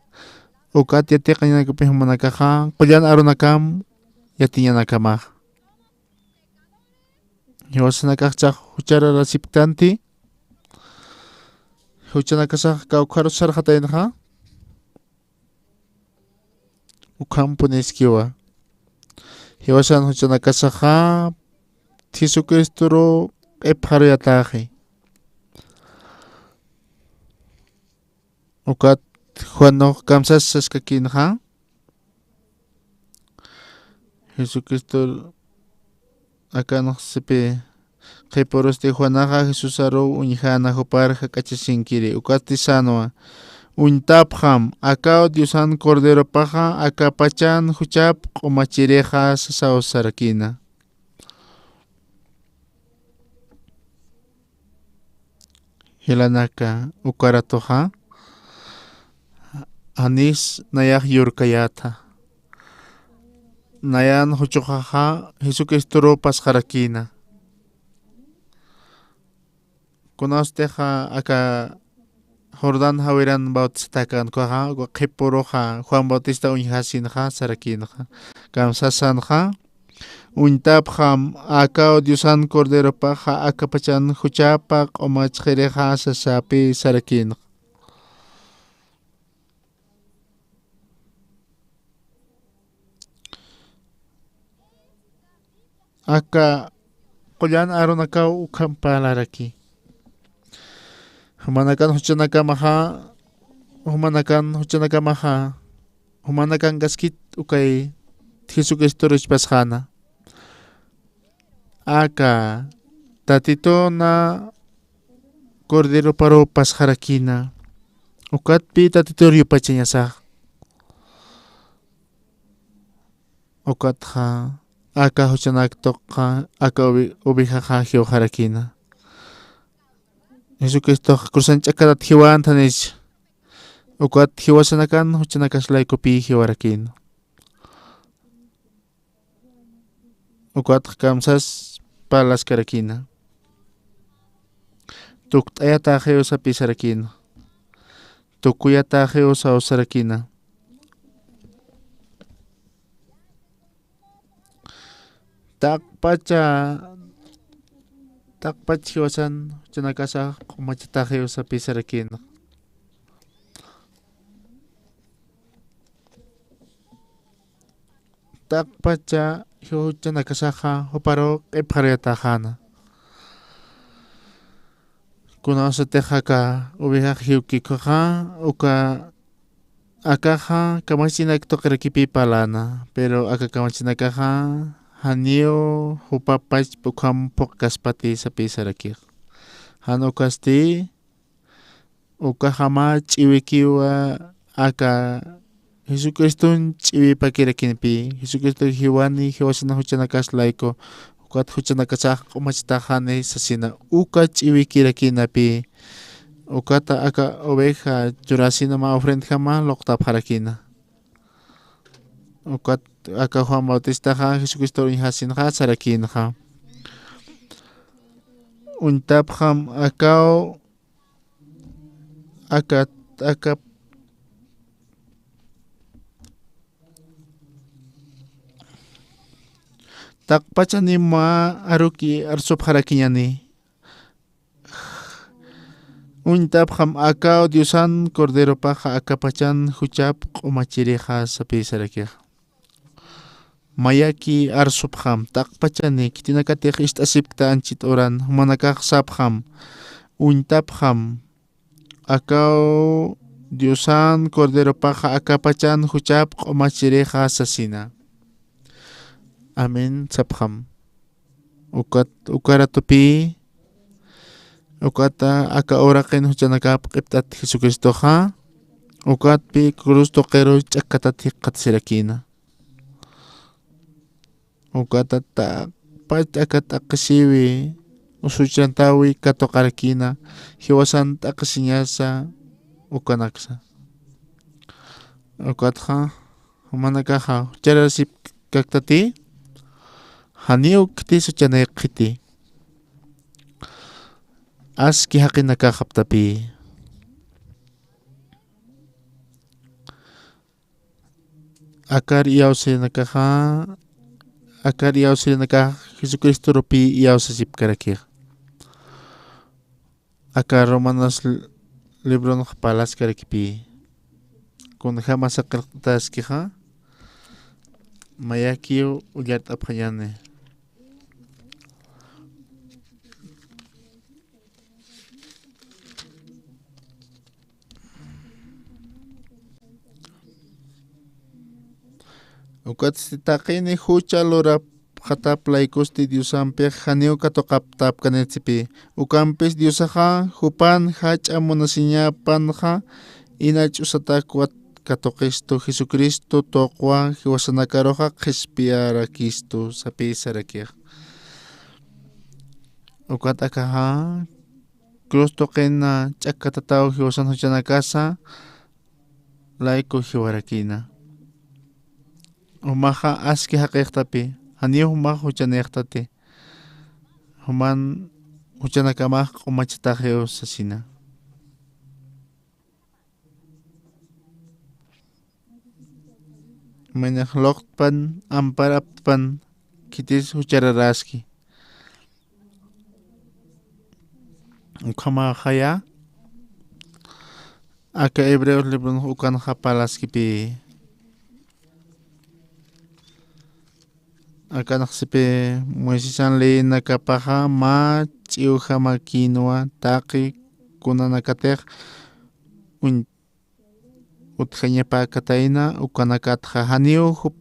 Ukat yatiqañanakapi jumanakaxa qullan arunakam yatiñanakamax. Jiwasanakaxchax juchararasipktanti, juchanakasax kawkharus sarxataynxa. Ukhampuniskiwa. Jiwasan juchanakasaxa Jesucristoru q'ipxaruyatäxi. Ukat Juanux kamsas saskakïnxa. Jesucristo akanxsipï. Qhipurusti Juanaxa Jesusaru uñjäna, jupar jak'achasinkiri, ukatsti sänwa: Uñtapxam, akaw Diosan Corderopaxa, akapachan juchap q'umachirixa, sasaw sarakïna. Jilanaka, ukaratuxa janis nayax yurkayäta. Nayan juchuxaxa Jesucristoru pasxarakïna. Kunasutixa aka Jordán jawiran bautizatäkänkuxa, uka qhipuruxa Juan Bautista uñjasinxa sarakïnxa. Kamsasanxa: Uñtapxam, akaw Diosan Corderopaxa, akapachan juchapa q'umachxirixa, sasäpï sarakïnxa. Aka qullan arunakaw ukham parlaraki. Jumanakan juchanakamaxa, jumanakan juchanakamaxa, jumanakankasktï ukay Jesucristoruch pasxäna. Aka Tatituna Corderoparuw pasxarakïna. Ukatpï Tatitur yupachañasax. Ukatxa aka juchanak tuqxa aka ovi-, ovejaxa jiwxarakïna. Jesucristox cruzan ch'akatat jiwäntanich. Ukat jiwasanakan juchanakas laykupï jiwarakïna. Ukatxa kamsas parlaskarakïna. Tukt'ayatäxiw sapï sarakïna. Tukuyatäxiw saw sarakïna. Taqpacha, taqpach jiwasan juchanakasax q'umachatäxiw sapï sarakïna. Taqpacha juchanakasaxa juparuw q'ipxaruyatäxäna. Kunasatix aka ovejax jiwkikuxa, uka akaxa kamachinak tuqirakipï parläna, pero aka kamachinakaxa janiw jupapach ukham phuqkaspati sapï sarakix. Jan ukasti, ukajama ch'iwikiwa aka Jesucriston ch'iwipakirakinipi, Jesucristo jiwani jiwasana juchanakas layku, ukat juchanakasax q'umachataxani sasina, uka ch'iwikirakinapi, ukata aka oveja churasina mä ofrendjama luqtapxarakina. Ukat aka Juan Bautistaxa Jesucristo uñjasinxa sarakinxa. Uñtapxam akaw aka, aka taqpachani mä aruki arsupxarakiñani. Uñtapxam akaw Diosan Corderopaxa akapachan juchap q'umachirixa sapï sarakixa. Mayaki arsupxam, taqpachani khitinakatix ist'asipkta anchit uran, jumanakax sapxam, uñtapxam, akaw Diosan Corderopaxa akapachan juchap q'umachirixa sasina. Amén sapxam. Ukat, uka ratupï, ukata aka uraqin juchanakap q'ipt'at Jesucristoxa, ukatpï cruz tuqiru ch'akkatat jikxatasirakïna. Ukata taqpach aka t'aqhisiwi, usuchantäwi katuqarakïna, jiwasan t'aqhisiñasa ukanaksa. Ukatxa, jumanakaxa, jucharasipkaktati, janiw khitis juchanïkxiti. Aski jaqinakaxaptapï. Akar iyawsinakaxa, akar iyawsinakax Jesucristorupi iyawsasipkarakix. Aka Romanos l-, libronx parlaskarakipï. Kunjämasa qillqtaskixa, mayakiw ullart'apxañäni. Ukatsti taqini jucha lurapxatap laykusti Diosampix janiw katuqaptapkanïtsipï. Ukampis Diosaxa jupan jach'a munasiñapanxa ina ch'usatak wat katuqistu Jesucristo tuqwa jiwasanakaruxa qhispiyarakistu sapï sarakix. Ukat akaxa cruz tuqina ch'akkatataw jiwasan juchanakasa layku jiwarakïna. Jumaxa aski jaqïxtapï, janiw jumax juchanïxtati. Juman juchanakamax q'umachataxiw sasina. Maynax luqtpan, amparaptpan, khitis juchararäski. Ukhamaxaya, aka Hebreos libronx ukanxa parlaskipï. Akanxsipï Moisesan leyinakapaxa mä ch'iwjamakïnwa taqi kunanakatix uñ-, utjañapäkatayna ukanakatxa janiw jup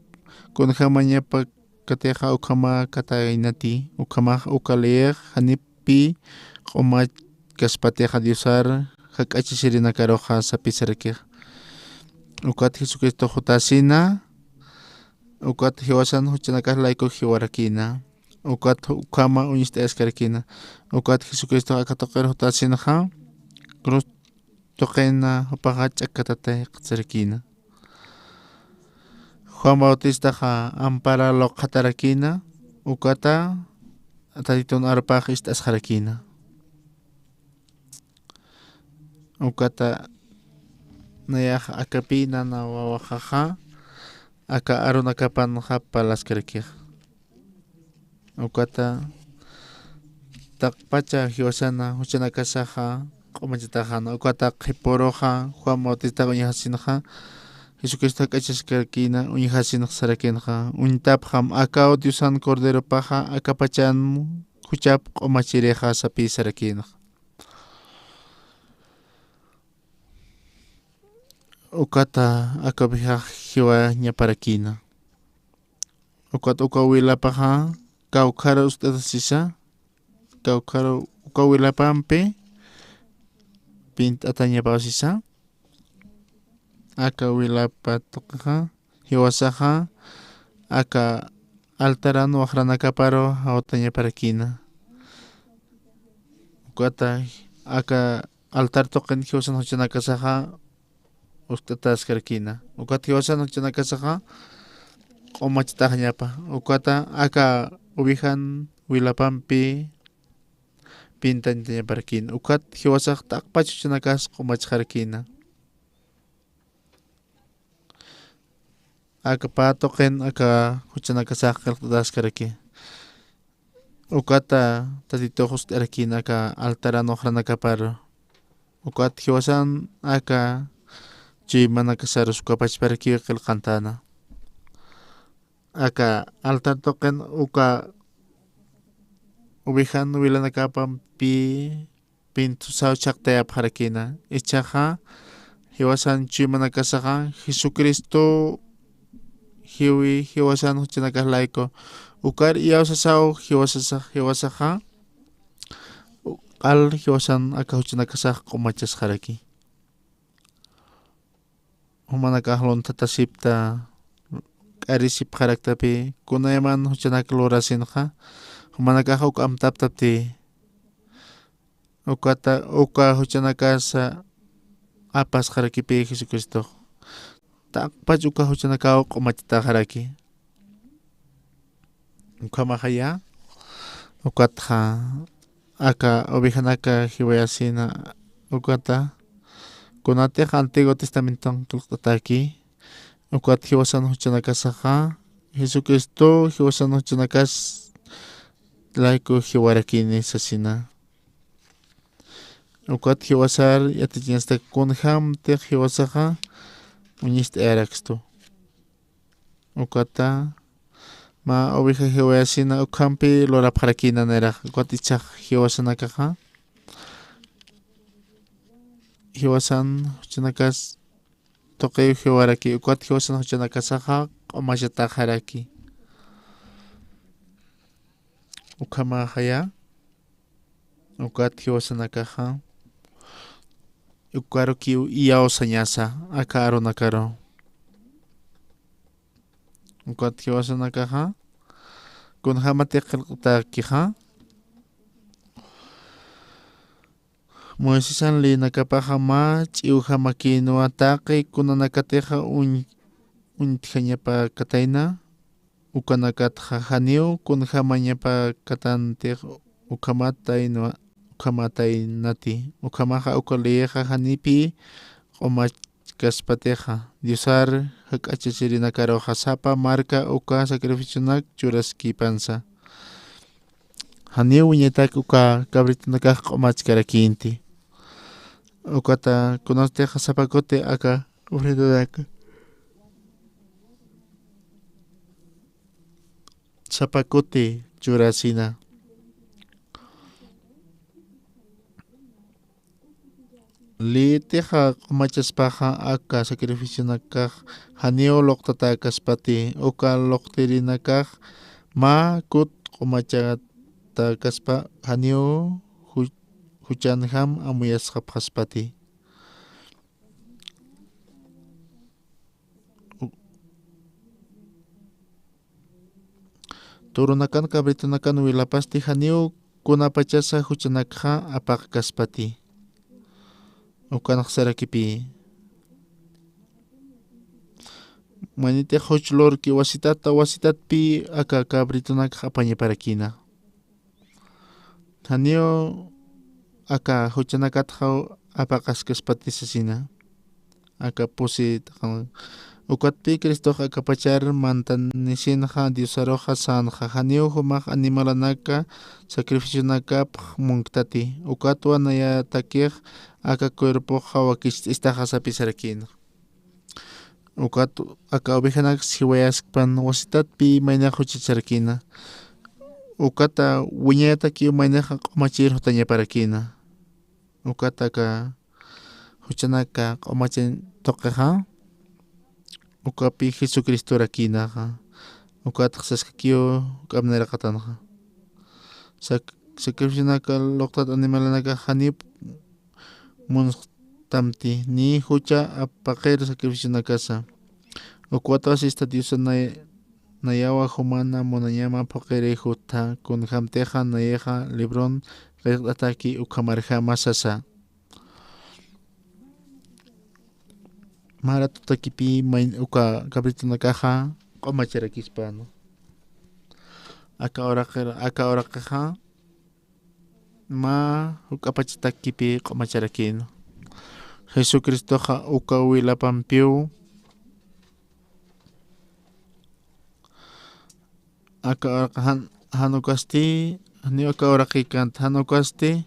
kunjämañapäkatixa ukhamäkataynati, ukhamax uka leyix janipï q'umachkaspatixa Diosar jak'achasirinakaruxa sapï sarakix. Ukat Jesucristox jutasina, ukat jiwasan juchanakax layku jiwarakïna, ukat ukhama uñst'ayaskarakïna, ukat Jesucristox aka tuqir jutasinxa, cruz tuqina jupaxa ch'akkatat jikxatarakïna. Juan Bautistaxa ampara luqxatarakïna, ukata Tatitun arupax ist'asxarakïna. Ukata nayax akapï nana wawaxaxa, aka arunakapanxa parlaskarakix. Ukata taqpacha jiwasana juchanakasaxa q'umachataxäna, ukata qhipuruxa Juan Bautistax uñjasinxa, Jesucristo jak'achaskarakïna, uñjasinx sarakïnxa, uñtapxam akaw Diosan Corderopaxa, akapachan juchap q'umachirixa sapï sarakïnxa. Ukata aka ovejax jiwañaparakïna. Ukat uka wilapaxa kawkhar ust'atasisa, kawkhar uka wilapampi pint'atañapäsisa. aka wilapa tuqixa, jiwasaxa aka altaran waqranakaparu jawtañaparakïna. Ukata aka altar tuqin jiwasan juchanakasaxa ukt'ataskarakïna. Ukat jiwasan juchanakasaxa q'umachataxañapa. Ukata aka ovejan wilapampi pintañatañaparakïna. Ukat jiwasax t'aqpach juchanakas q'umachxarakïna. Aka pä tuqin aka juchanakasax qillqt'ataskaraki. Ukata Tatitux ukt'arakïna aka altaran waqranakaparu. Ukat jiwasan aka chuymanakasarus ukapachparakiw qillqantäna. Aka altar tuqin uka ovejan wilanakapampi pintusaw chhaqtayapxarakïna. Ichhaxa jiwasan chuymanakasaxa Jesucristo jiwi jiwasan juchanakax layku. Ukar iyawsasaw jiwasasax, jiwasaxa q'al jiwasan aka juchanakasax q'umachasxaraki. Jumanakax lunthatasipta, k'arisipxaraktapi, kunayman juchanak lurasinxa, jumanakax uk amtaptapti, ukata, uka juchanakasa apasxarakipi Jesucristox. T'aqpach uka juchanakaw q'umachataxaraki. Ukhamaxaya, ukatxa aka ovejanaka jiwayasina, ukata, kunatix Antiguo Testamenton qillqt'ataki, ukat jiwasan juchanakasaxa, Jesucristo jiwasan juchanakas layku jiwarakini sasina. Ukat jiwasar yatichañastak kunjämtix jiwasaxa uñist'ayarakstu. Ukata mä oveja jiwayasina ukhampi lurapxarakïna nayrax. Ukat ichhax jiwasanakaxa, jiwasan juchanakas tuqiw jiwaraki. Ukat jiwasan juchanakasaxa q'umachataxaraki. Ukhamaxaya, ukat jiwasanakaxa ukarukiw iyawsañasa aka arunakaru. Ukat jiwasanakaxa kunjämatix qillqtakixa, Moisesan leyinakapaxa mä ch'iwjamakïnwa, taqi kunanakatixa uñ-, uñtjañapakatayna, ukanakatxa janiw kunjämañapakatantix ukhamatayna, ukhamataynati. Ukhamaxa uka leyixa janipï q'umachkaspatixa, Diosar jak'achachirinakaruxa sapa marka uka sacrificionak churaskipansa. Janiw wiñaytak uka cabritonakax q'umachkarakïnti. Ukata kunatix sapa kuti aka ofrendanaka sapa kuti churasina. Leyitixa q'umachaspaxa aka sacrificionakax janiw luqtatäkaspati, uka luqtirinakax mä kut q'umachatäkaspa janiw ju-, juchanjam amuyasxapxaspati. Turunakan cabritonakan wilapasti janiw kunapachasa juchanakxa apaqkaspati. Ukanx sarakipï. Maynitix juch lurki wasitat wasitatpï aka cabritonakx apañaparakïna. Janiw aka juchanakatxa apaqaskaspati sasina. Aka pusi t'aqan. Ukatpï Cristox akapachar mantanisinxa Diosaruxa sänxa, janiw jumax animalanaka sacrificionakapx munktati. Ukatwa nayatakix aka cuerpoxa wakicht'istaxa sapisarakïna. Ukat aka ovejanaks jiwayaskpan wasitatpï maynax juchacharakïna. Ukata wiñayatakiw maynaxa q'umachir jutañaparakïna. Ukat aka juchanaka q'umachan tuqixa, ukapï Jesucristorakïnaxa. Ukat saskakiw juk'amp nayraqatanxa. Sak-, sacrificionaka luqtat animalanakax janip muns-, Tamti, ni jucha apaqir sacrificionakasa. Ukwatwa sista Diosa nay-, nayawa jumana munañama phuqiri jutha, kunjamtixa nayixa libron qillqt'ataki ukhamarjama sasa. Mä ratutakipi may uka cabritonakaxa q'umacharakispan. Aka uraqir-, aka uraqixa mä juk'apachatakipi q'umacharakïn. Jesucristoxa uka wilapampiw aka uraq jan, jan ukasti, ni aka uraqikant, jan ukasti,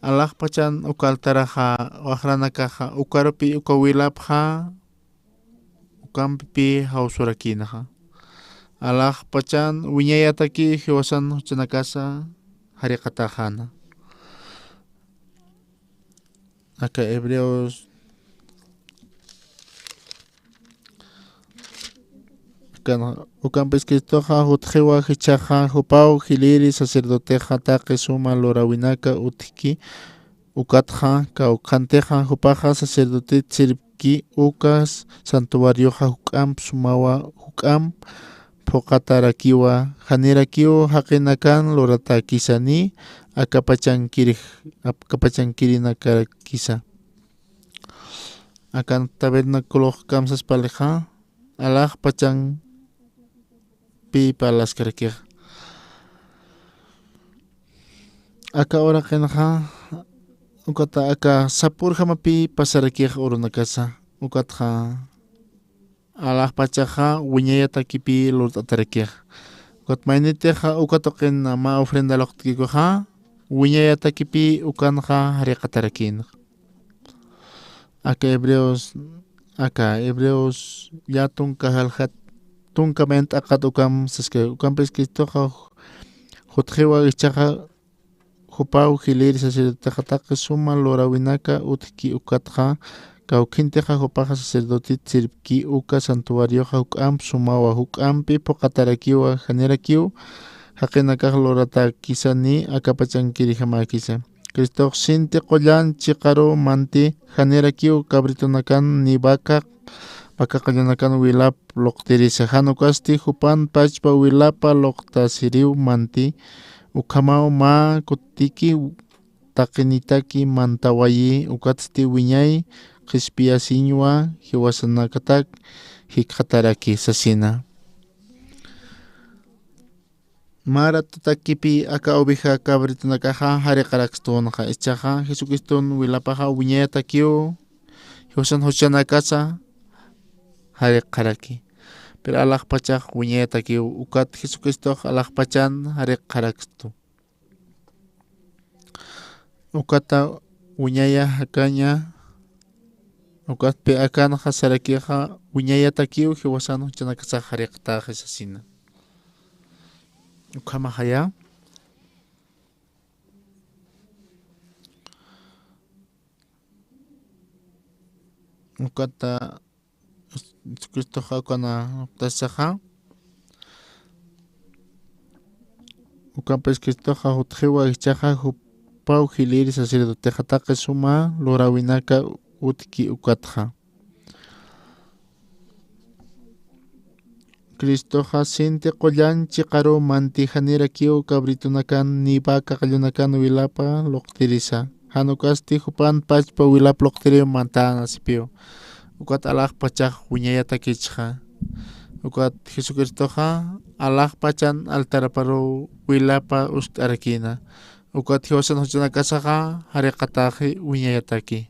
alaxpachan uka altaraxa, waxranakaxa, ukarupi uka wilapxa, ukampipi jawsurakïnaxa. Alaxpachan wiñayataki jiwasan juchanakasa jariqataxäna. Aka Hebreos, aka, ukampis Cristoxa jutxiwa jichhaxa jupaw jiliri sacerdotexa taqi suma luräwinaka utjki ukatxa, kawkhantixa jupaxa sacerdotet sirvki uka santuarioxa juk'amp sumawa juk'amp phuqatarakiwa, janirakiw jaqinakan luratäkisa ni akapachankiri, akapachankirinakarkisa. Akan tabernaculox kamsaspalixa, alaxpachanpi parlaskarakixa. Aka uraqinxa, ukata aka sapürjamapi pasarakix urunakasa, ukatxa alaxpachaxa wiñayatakipi lurt'atarakix. Ukat maynitixa uka tuqin mä ofrenda luqt'kikuxa, wiñayatakipi ukanxa jariqatarakïnxa. Aka Hebreos, aka Hebreos llätunka jalxat, tunka maynit t'aqat ukam saska, ukampis Cristoxa jutxiwa jichhaxa jupaw jiliri sacerdotexa taqi suma luräwinaka utjki ukatxa, kawkhintixa jupaxa sacerdotet sirvki uka santuarioxa juk'amp sumawa juk'ampi phuqatarakiwa, janirakiw jaqinakax luratäkisa ni akapachankirijamäkisa. Cristox sinti qullan chiqaru manti, janirakiw cabritonakan ni vaca, vaca qallanakan wilap luqtirisa. Jan ukasti jupan pachpa wilapa luqtasiriw manti, ukhamaw mä kutiki taqinitaki mantawayi, ukatsti wiñay qhispiyasiñwa jiwasanakatak jikxataraki sasina. Mä ratutakipi aka oveja cabritonakaxa jariqarakstun, jichhaxa Jesucriston wilapaxa wiñayatakiw, jiwasan juchanakasa jariqaraki. Pero alaxpachax wiñayatakiw, ukat Jesucristox alaxpachan jariqarakstu. Ukata wiñaya jakaña, ukatpi akanxa sarakixa wiñayatakiw, jiwasan juchanakasax jariqtaxi sasina. Ukhamaxaya. Ukata Jesucristoxa ukana tasaxa. Ukampis Cristoxa jutxiwa jichhaxa jupaw jiliri sacerdotexa taqi suma luräwinaka utjki ukatxa. Cristoxa sinti qullan chiqaru manti, janirakiw cabritonakan ni vaca qallanakan wilapa luqtirisa. Jan ukasti jupan pachpa wilap luqtiriw mantäna sipiw. Ukat alaxpachax wiñayatakichxa. Ukat Jesucristoxa alaxpachan altarparuw wilapa ust'arakïna. Ukat jiwasan juchanakasaxa jariqataxi wiñayataki.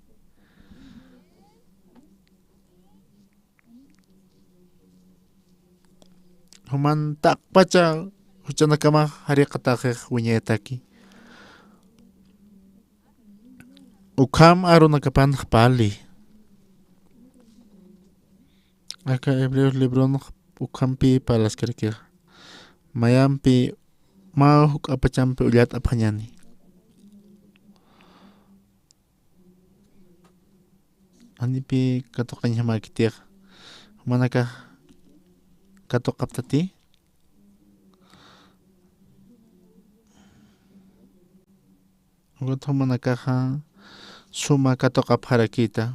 Juman taqpacha juchanakamax jariqataxix wiñayataki. Ukham arunakapanx parli. Aka Hebreos libronx ukhampi parlaskarakix. Mayampi mä juk'apachampi ullat'apxañani. Janipi katuqañjamäkitix, jumanakax katuqaptati. Ukat jumanakaxa suma katuqapxarakïta.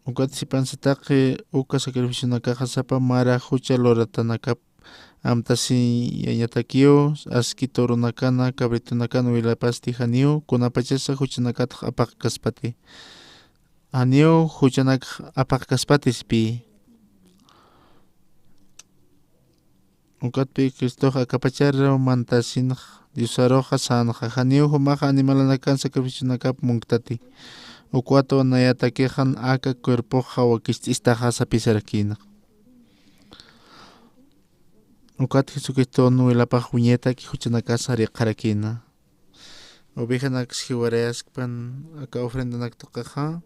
Ukat sipansa taqi uka sacrificionakaxa sapa mara jucha luratanakap amtasiñatakiw, aski torunakana, cabritonakan wilapasti janiw kunapachasa juchanakatx apaqkaspati. Janiw juchanakx apaqkaspati sipï. Ukatpï Cristox akapachar mantasinx, Diosaruxa sänxa, janiw jumax animalanakan sacrificionakap munktati. Ukat nayatakixan aka cuerpoxa wakicht'istaxa sapisarakïna. Ukat Jesucriston wilapax wiñayataki juchanakas jariqxarakïna. Ovejanaks jiwarayaskpan aka ofrendanak tuqixa,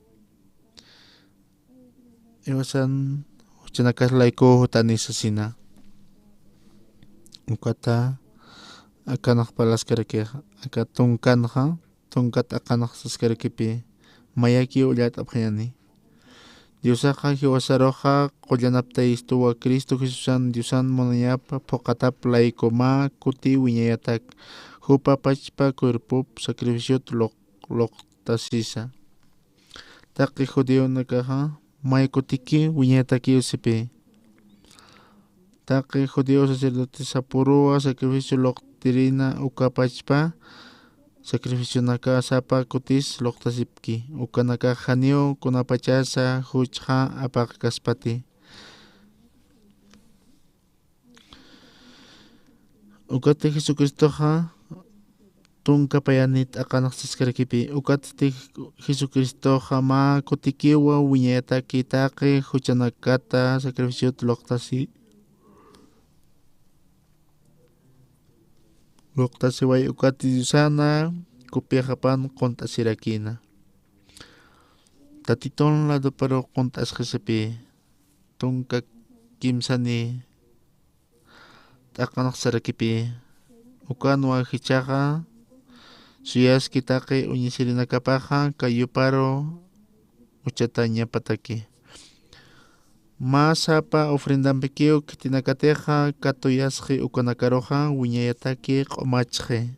jiwasan juchanakas laykuw jutani sasina. Ukata akanx parlaskarakixa, aka tunkanxa, tunkat aqanax saskarakipi, mayakiw ullat'apxañäni. Diosaxa jiwasaruxa qullanaptayistuwa Cristo Jesusan Diosan munañapa phuqhatap layku mä kuti wiñayatak, jupa pachpa cuerpop sacrificiot luq-, luqtasisa. Taqi judionakaxa may kutiki wiñayatakiw sipï. Taqi judío sacerdotesapuruwa sacrificio luqtirïna uka pachpa sacrificionaka sapa kutis luqtasipki. Ukanakax janiw kunapachasa juchxa apaqkaspati. Ukat Jesucristoxa tunka payanit aqanax saskarakipi. Ukat Jesucristoxa mä kutikiwa wiñayataki taqi juchanakata sacrificiot luqtasi-, luqtasiway. Ukat Diosana kupixapan qunt'asirakïna. Tatitun ladoparu qunt'asxisipï. Tunka kimsani t'aqanax sarakipi. Ukanwa jichhaxa suyaski taqi uñisirinakapaxa kayuparu uchatañapataki. Mä sapa ofrendampikiw khitinakatixa katuyasxi ukanakaruxa wiñayataki q'umachxi.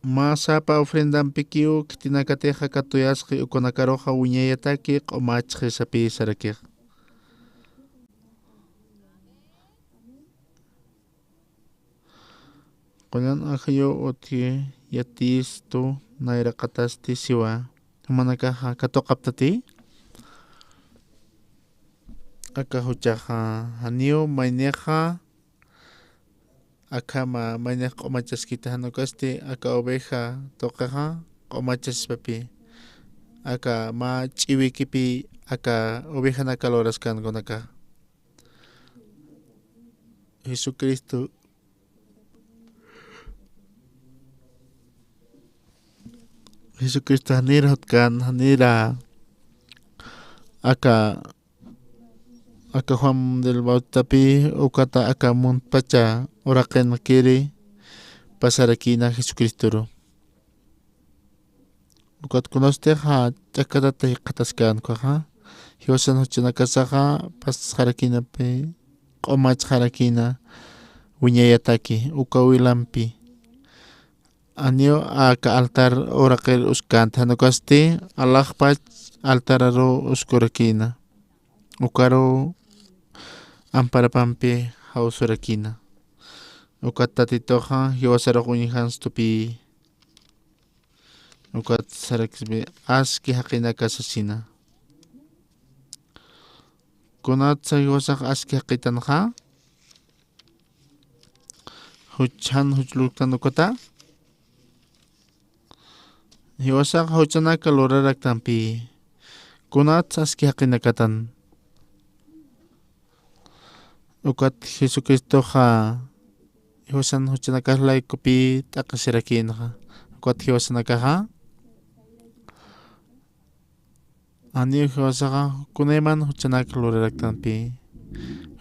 Mä sapa ofrendampikiw khitinakatixa katuyasxi ukanakaruxa wiñayataki q'umachxi sapï sarakix. Qullan ajayuw utji yatiyistu nayraqatasti siwa. Jumanakaxa katuqaptati. Aka juchaxa janiw maynixa akhama maynix q'umachaskita, jan ukasti aka oveja tuqixa q'umachaspapi. Aka mä ch'iwikipi aka ovejanaka luraskankunaka. Jesucristo, Jesucristo janïr jutkan, janïr aka aka Juan del Bautistapi, ukata aka muntpacha uraqinkiri pasarakïna Jesucristoru. Ukat kunasutixa ch'akatata jikxataskän ukaxa, jiwasan juchanakasaxa pasxarakïnapi, q'umachxarakïna wiñayataki uka wilampi. Janiw aka altar uraqir uskänti, jan ukasti alaxpach altararu uskurakïna. Ukaru amparapampi jawsurakïna. Ukat Tatituxa jiwasarux uñjanstupï. Ukat sarakispi aski jaqinaka sasina. Kunatsa jiwasax aski jaqitanxa? Juchan juch lurktan ukata. Jiwasax juchanaka luraraktanpï. Kunatsa aski jaqinakatan. Ukat Jesucristoxa jiwasan juchanakax laykupï t'aqisirakïnxa. Ukat jiwasanakaxa janiw jiwasaxa kunayman juchanak luraraktanpï.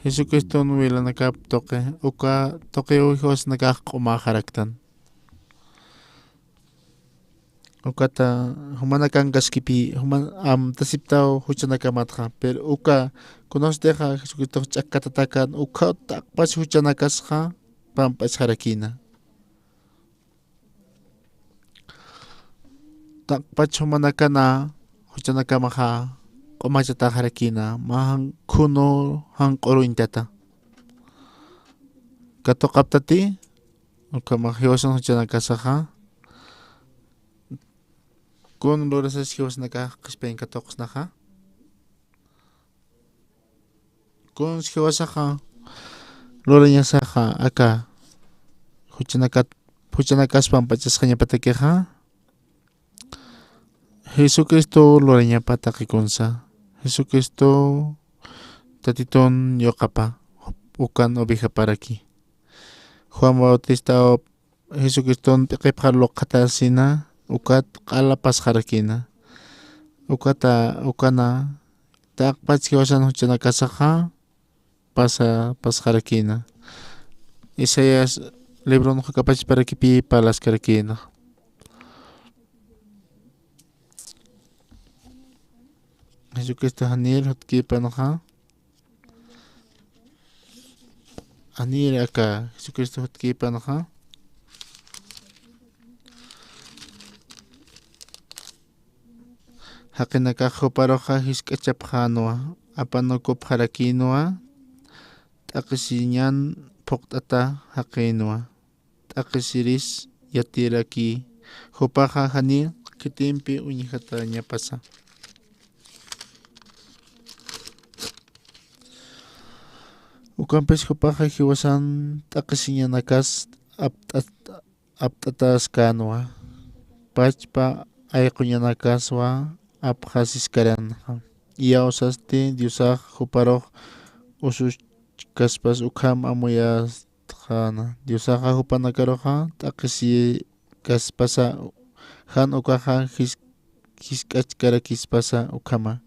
Jesucriston wilanakap tuqi, uka tuqiw jiwasanakax q'umaxaraktan. Ukata jumanakankaskipï, juman amtasiptaw juchanakamatxa. Pero uka kunasutixa Jesucristox ch'akkatatakan, ukkhaw taqpach juchanakasxa pampachxarakïna. Taqpach jumanakana juchanakamaxa q'umachataxarakïna, mä jan khunu janq'uruñtata. Katuqaptati, ukhamax jiwasan juchanakasaxa. Kun lurasas jiwasanakax qhispiyañ katuqsnaxa. Kuns jiwasaxa lurañasaxa aka juchanakat, juchanakas pampachasxañapatakixa. Jesucristo lurañapa taqi kunsa. Jesucristo Tatitun yuqapa, ukan ovejaparaki. Juan Bautista Jesucriston p'iqipxar luqhatasina, ukat q'ala pasxarakïna. Ukata, ukana, taqpach jiwasan juchanakasaxa pasa, pasxarakïna. Isaías libron juk'apachparakipï parlaskarakïna. Jesucristo janir jutkipanxa. Janir aka Jesucristo jutkipanxa. Jaqinakax juparuxa jisk'achapxänwa, apanukupxarakïnwa, t'aqhisiñan phuqt'ata jaqïnwa. T'aqhisiris yatiraki, jupaxa janir khitimpi uñjatañapasa. Ukampis jupaxa jiwasan t'aqhisiñanakas apt'at-, apt'ataskänwa. Pachpa ayquñanakaswa apxasiskaranxa. Iyawsasti Diosax juparux usuchkaspas ukham amuyas Qhana, Diosaxa jupanakaruxa t'aqhisikaspasa, jan ukaxa jis-, jisk'achkarakispasa ukhama.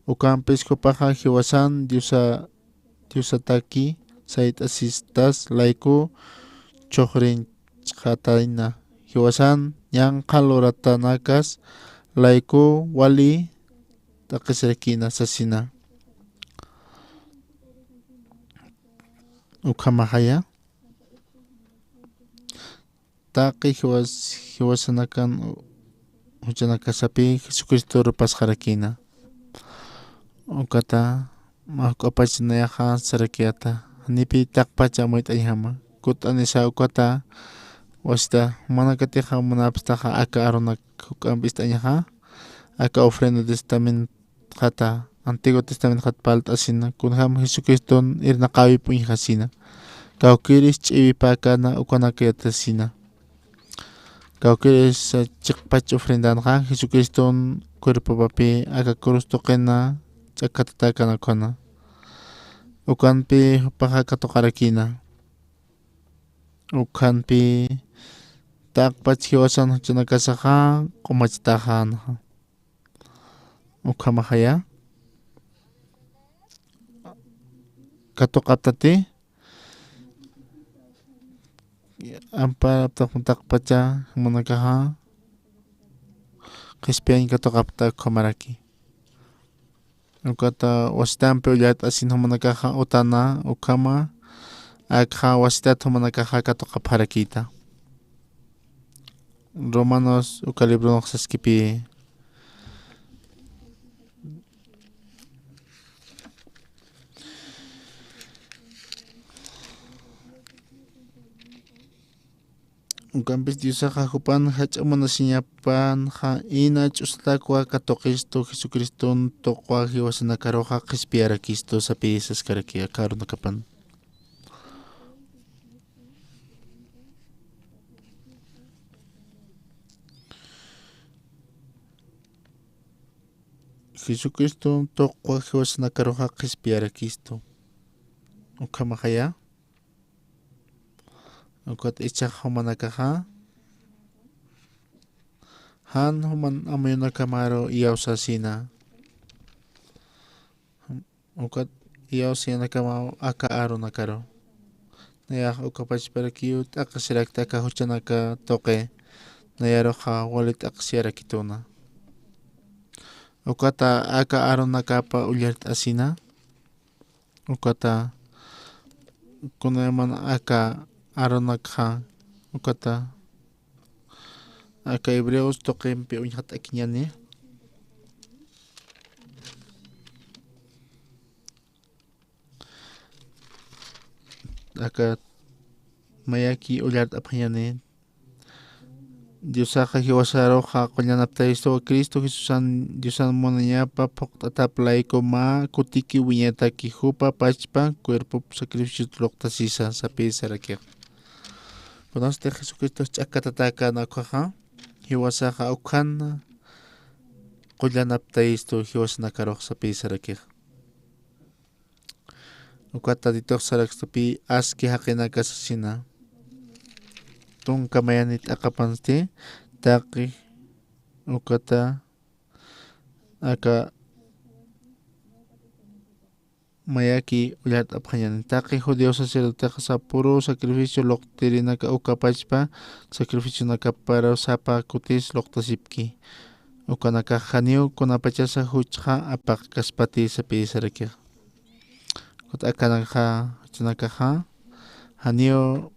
Ukampis jupaxa jiwasan Diosa-, Diosataki sayt'asistas layku chhuxrinchxatayna. Jiwasan ñanqha luratanakas layku wali t'aqhisirakïna sasina. Ukhamaxaya. Taqi jiwas-, jiwasanakan juchanakasapï Jesucristo rupasxarakïna. Ukata, mä juk'apach nayaxa sarakiyäta, janipï taqpach amuyt'añjama. Kutt'anisa ukata, wasita, jumanakatixa munapxtaxa aka arunak juk'amp ist'añaxa, aka Ofrenda Testament jata, Antiguo Testamento jat parlt'asina, kunjam Jesucriston irnaqäwip uñjasina. Kawkïris ch'iwipäkana ukanak yatasina. Kawkïris chiqpach ofrendanxa Jesucriston cuerpopapï aka cruz tuqina ch'akkatatäkana ukhana. Ukanpï jupaxa katuqarakïna. Ukhanpï taqpach jiwasan juchanakasaxa q'umachataxänxa. Ukhamaxaya. Katuqaptati. Amparaptaq taqpacha jumanakaxa. Qhispiyañ katuqapta ukhamaraki. Ukata wasitampi ullart'asin jumanakaxa utana ukhama. Akxa wasitat jumanakaxa katuqapxarakïta. Romanos uka libronux saskipï. Ukampis Diosaxa jupan jach'a munasiñapanxa ina ch'usatakwa katuqistu Jesucriston tuqwa jiwasanakaruxa qhispiyarakistu sapï saskaraki aka arunakapan. Jesucristo tuqwa jiwasanakaruxa qhispiyarakistu. Ukhamaxaya. Ukat ichax jumanakaxa. Jan juman amuyunakamaru iyawsasina. Ukat iyawsiyanakamaw aka arunakaru. Nayax ukapachparakiw t'aqhisirakta aka juchanaka tuqi. nayaruxa wali t'aqsiyarakituna. Ukata aka arunakapa ullart'asina, ukata kunayman aka arunakxa, ukata aka Hebreos tuqimpi uñjat'akiñani. Aka mayaki ullart'apxañani. Diosaxa jiwasaruxa qullanaptayistu, Cristo Jesusan Diosan munañapa phuqt'atap layku mä kutiki wiñataki jupa pachpa cuerpop sacrificiot luqtasisa sapï sarakix. Kunasti Jesucristo ch'akatatäkän ukhaxa, jiwasaxa ukhana qullanaptayistu jiwasanakarux sapï sarakix. Ukat Tatitux sarakstapï aski jaqinaka sasina. Tunka mayanit t'aqapansti, taqi ukata aka mayaki ullart'apxañani. Taqi judío sacerdotexa sapüru sacrificio luqtirinaka uka pachpa sacrificionakapar sapa kutis luqtasipki. Ukanakax janiw kunapachasa juchxa apaqkaspati sapï sarakix. Ukat akanakaxa, juchanakaxa, janiw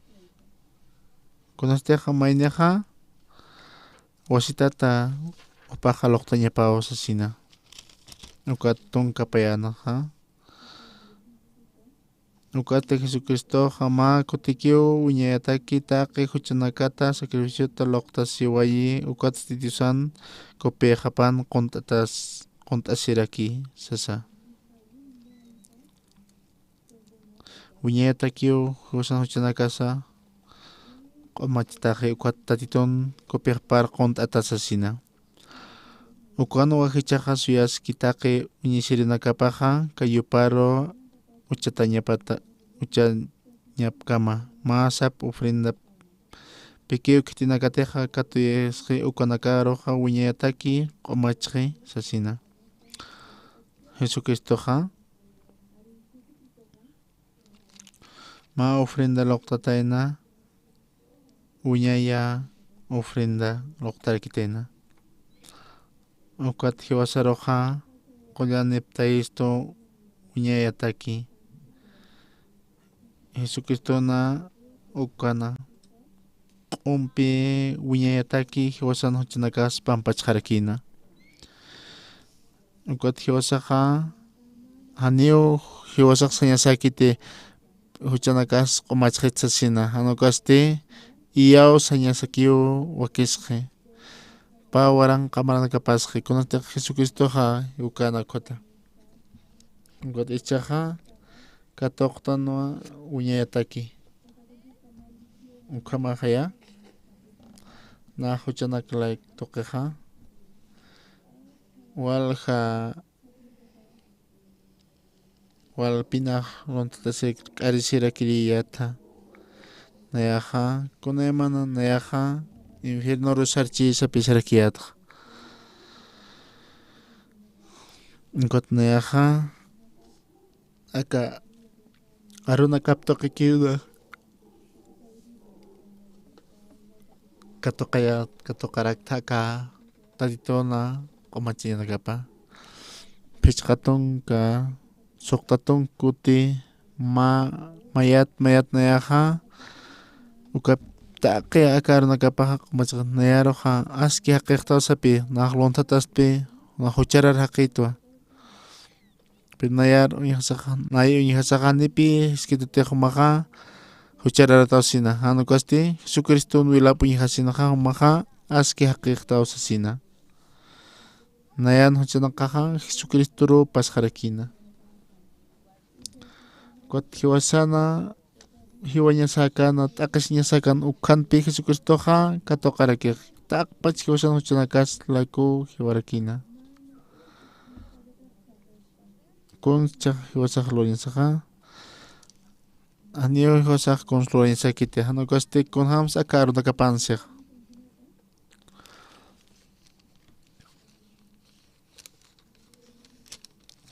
kunastix maynixa wasitata jupaxa luqtañapaw sasina. Ukat tunka payanaxa. Ukati Jesucristoxa mä kutikiw wiñayataki taqi juchanakata sacrificiota luqtasiwayi, ukatsti Diosan copexapan qunt'atas-, qunt'asiraki sasa. Wiñayatakiw jiwasan juchanakasa q'umachataxi, ukat Tatitun copexpar qunt'atasasina. Ukan wajichaxa suyaski taqi uñisirinakapaxa, kayuparu uchatañapata, uchañapkama, mä sap ofrendapikiw khitinakatixa katuyasxi, ukanakaruxa wiñayataki q'umachxi sasina. Jesucristoxa mä ofrenda luqtatayna, wiñaya ofrenda luqtarakitayna. Ukat jiwasaruxa qullaniptayistu wiñayataki. Jesucristona ukana q'umpi wiñayataki jiwasan juchanakas pampachxarakïna. Ukat jiwasaxa janiw jiwasax sañasäkiti juchanakas q'umachxit sasina, jan ukasti iyaw sañasakiw wakisxi. Pä waranqa maranakapasxi, kunatix Jesucristoxa ukan ukhata. Ukat ichaxa katuqtanwa wiñayataki. Ukhamaxaya, nax juchanak layku tuqixa, walja walpinax lunt'atasir k'arisirakiriyäta. Nayaxa, kunaymana nayaxa infiernoru sarchisa pisarakiyätxa. Ukat nayaxa, aka arunakap tuqikiw katuqaya-, katuqarakta aka Tatituna q'umachañanakapa. Phichqa tunka, suxta tunka kuti, ma-, mayat, mayat nayaxa, uka taqi aka arunakapaxa q'umachxa nayaruxa aski jaqixtaw sapï, nax lunt'atastpï, nax jucharar jaqïtwa. Pero nayar uñjasaxa, nay uñjasaxa nipi jiskitutix jumaxa juchararataw sasina. Jan ukasti Jesucriston wilap uñjasinaxa jumaxa aski jaqixtaw sasina. Nayan juchanakaxa Jesucristoru pasxarakïna. Ukat jiwasana jiwañasäkana, t'aqhisiñasäkana ukhampi Jesucristoxa katuqarakix. Taqpach jiwasan juchanakas laku jiwarakïna. Kunsa jiwasax luwañasaxa, janiw jiwasax kunsa luwañasäkiti, jan ukasti kunjams aka arunakapan six.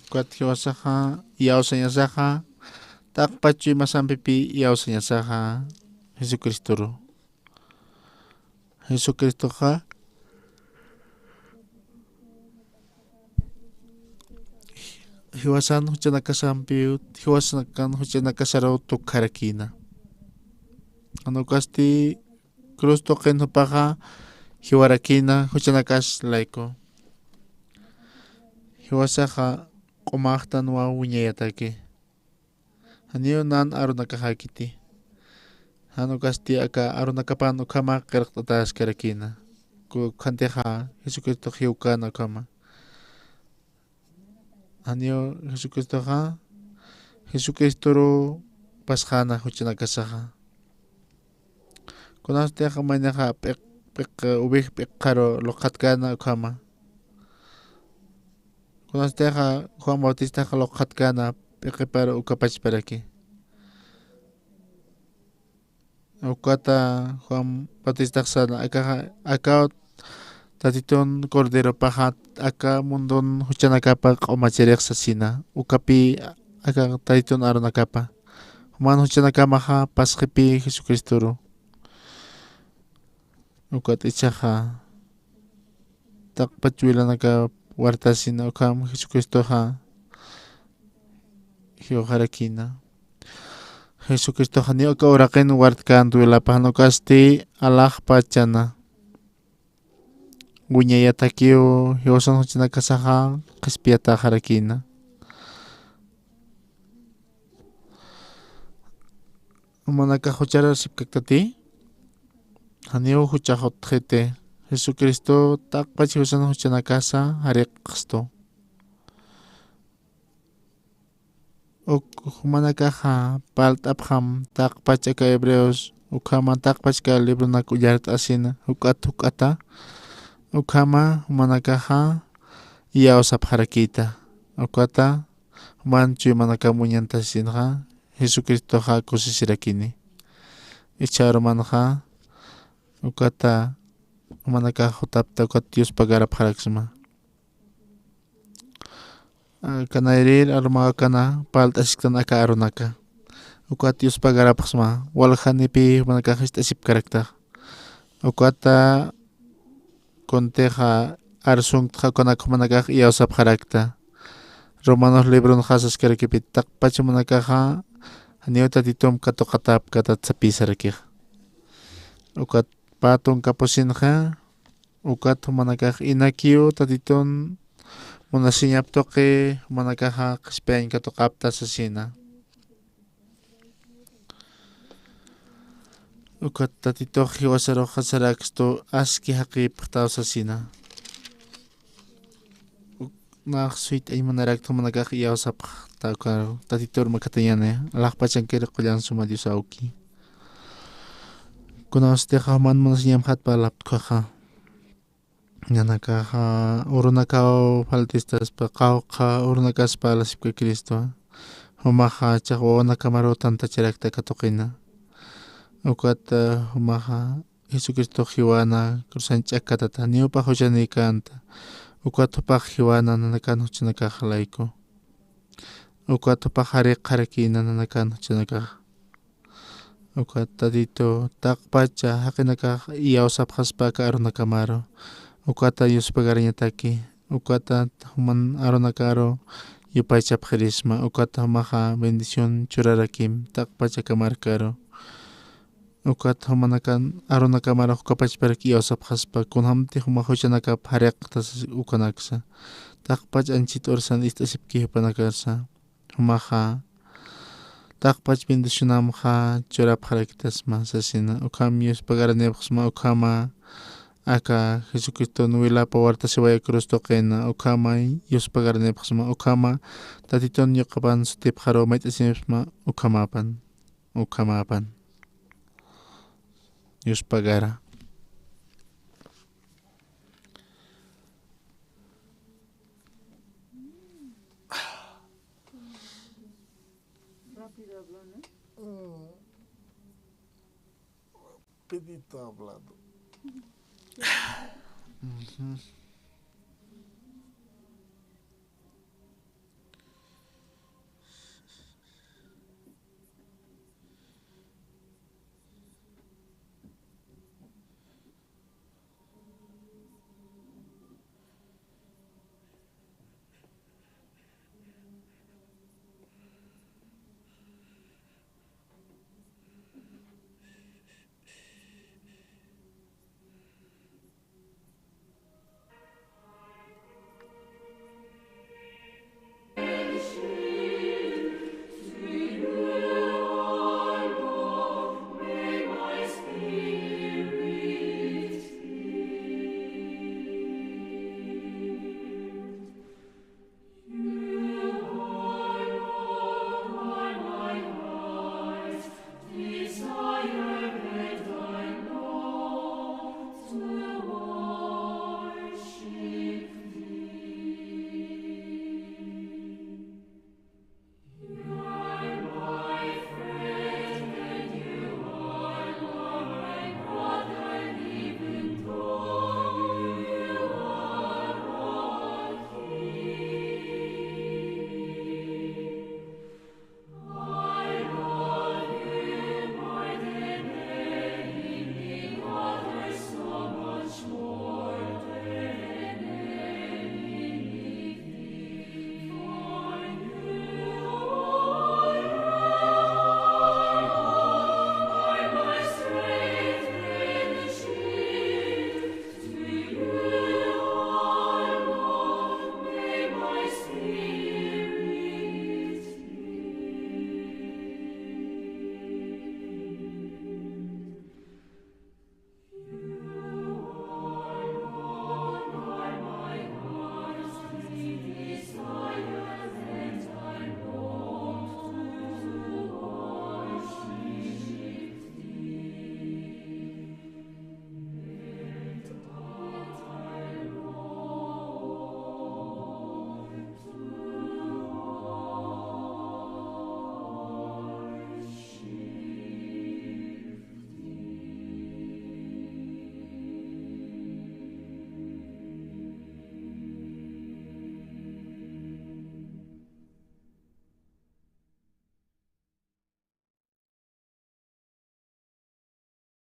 Ukat jiwasaxa, iyawsañasaxa, taqpach chuymasampipï iyawsañasaxa Jesucristoru. Jesucristoxa jiwasan juchanakasampiw, jiwasan juchanakasaruw tukjarakïna. Jan ukasti cruz tuqin jupaxa jiwarakïna juchanakas layku. Jiwasaxa q'umaxtanwa wiñayataki. Janiw nan arunakaxäkiti. Jan ukasti aka arunakapan ukhama qillqt'atäskarakïna. Ku-, ukhantixa Jesucristox jiwkäna ukhama. Janiw Jesucristoxa, Jesucristoruw pasxäna juchanakasaxa. Kunatix maynixa p'iq, p'iq, uvij p'iqaru luqhatkäna ukhama. Kunatix Juan Bautistax luqhatkäna p'iqipar ukapachparaki. Ukata Juan Bautistax säna, aka, aka Tatitun Corderopaxa, aka mundun juchanakapa q'umachirix sasina. Ukapï aka Tatitun arunakapa. Juman juchanakamaxa pasxipï Jesucristoru. Ukat jichhaxa taqpach wilanakap wartasina ukham Jesucristoxa jiwxarakïna. Jesucristoxa janiw aka uraqin wartkänti wilapa, jan ukasti alaxpachana. Wiñayatakiw jiwasan juchanakasaxa qhispiyatäxarakïna. Jumanakax juchar sipkaktati, janiw juchax utjxiti. Jesucristo taqpach jiwasan juchanakasa jariqstu. Uk jumanakaxa parlt'apxam taqpach aka Hebreos, ukhama taqpach aka libronak ullart'asina, juk'at juk'ata, ukhama jumanakaxa iyawsapxarakïta, ukata juman chuymanakam uñantasinxa, Jesucristoxa kusisirakini. Jichha arumanxa, ukata jumanakax jutapta, ukat Diospagarapxaraksma. Aka nayrïr arumawakana parlt'asisktan aka arunaka. Ukat Diospagarapxsma, waljanipï jumanakax ist'asipkaraktax. Ukata kuntixa arsunkta, ukanak jumanakax iyawsapxarakta. Romanos libronxa saskarakipï, taqpach jumanakaxa janiw Tatitump katuqatäpkta sapï sarakix. Ukat pä tunka pusinxa, ukat jumanakax inakiw Tatitun munasiñap tuqi jumanakaxa qhispiyañ katuqapta sasina. Ukat Tatitux jiwasaruxa sarakstu aski jaqïpxtaw sasina. Uk, nax suyt'añ munarakta jumanakax iyawsapxta, uka Tatitur makatañäni, alaxpachankir qullan suma Dios awki. Kunawstixa juman munasiñamxat parlaptxa. Nanakaxa urunakaw faltistaspa, qawqha urunakas parlasipka Cristo. Jumaxa jichhax wawanakamaruw tantacharakta katuqina. Ukat, eh, jumaxa Jesucristox jiwäna cruzan ch'akkatata, janiw jupax juchanïkänta. Ukat jupax jiwäna nanakan juchanakax layku. Ukat jupax jariqxarakïna nanakan juchanakax. Ukat Tatitu taqpacha jaqinakax iyawsapxaspa aka arunakamaru. Ukata yuspagarañataki. Ukata juman arunakaru yupaychapxirisma. Ukata jumaxa bendición churarakim taqpacha aka markaru. Ukat jumanakan arunakamarux ukapachparak iyawsapxaspa, kunjamti jumax juchanakap jariqta sas ukanaksa. Taqpach anchhit ursan ist'asipki jupanakarsa. Jumaxa taqpach bendicionamxa churapxaraktasma sasina. Ukham yuspagaranipxsma, ukhama aka Jesucriston wilapa wartasiwaya cruz tuqina, ukhama yuspagaranipxsma, ukhama Tatitun yuqapan sutipxaru mayt'asinipxsma, ukhamapan, ukhamapan. Yuspagara. Rápido habló, ¿no? Mm. Pedito hablado. Ujú.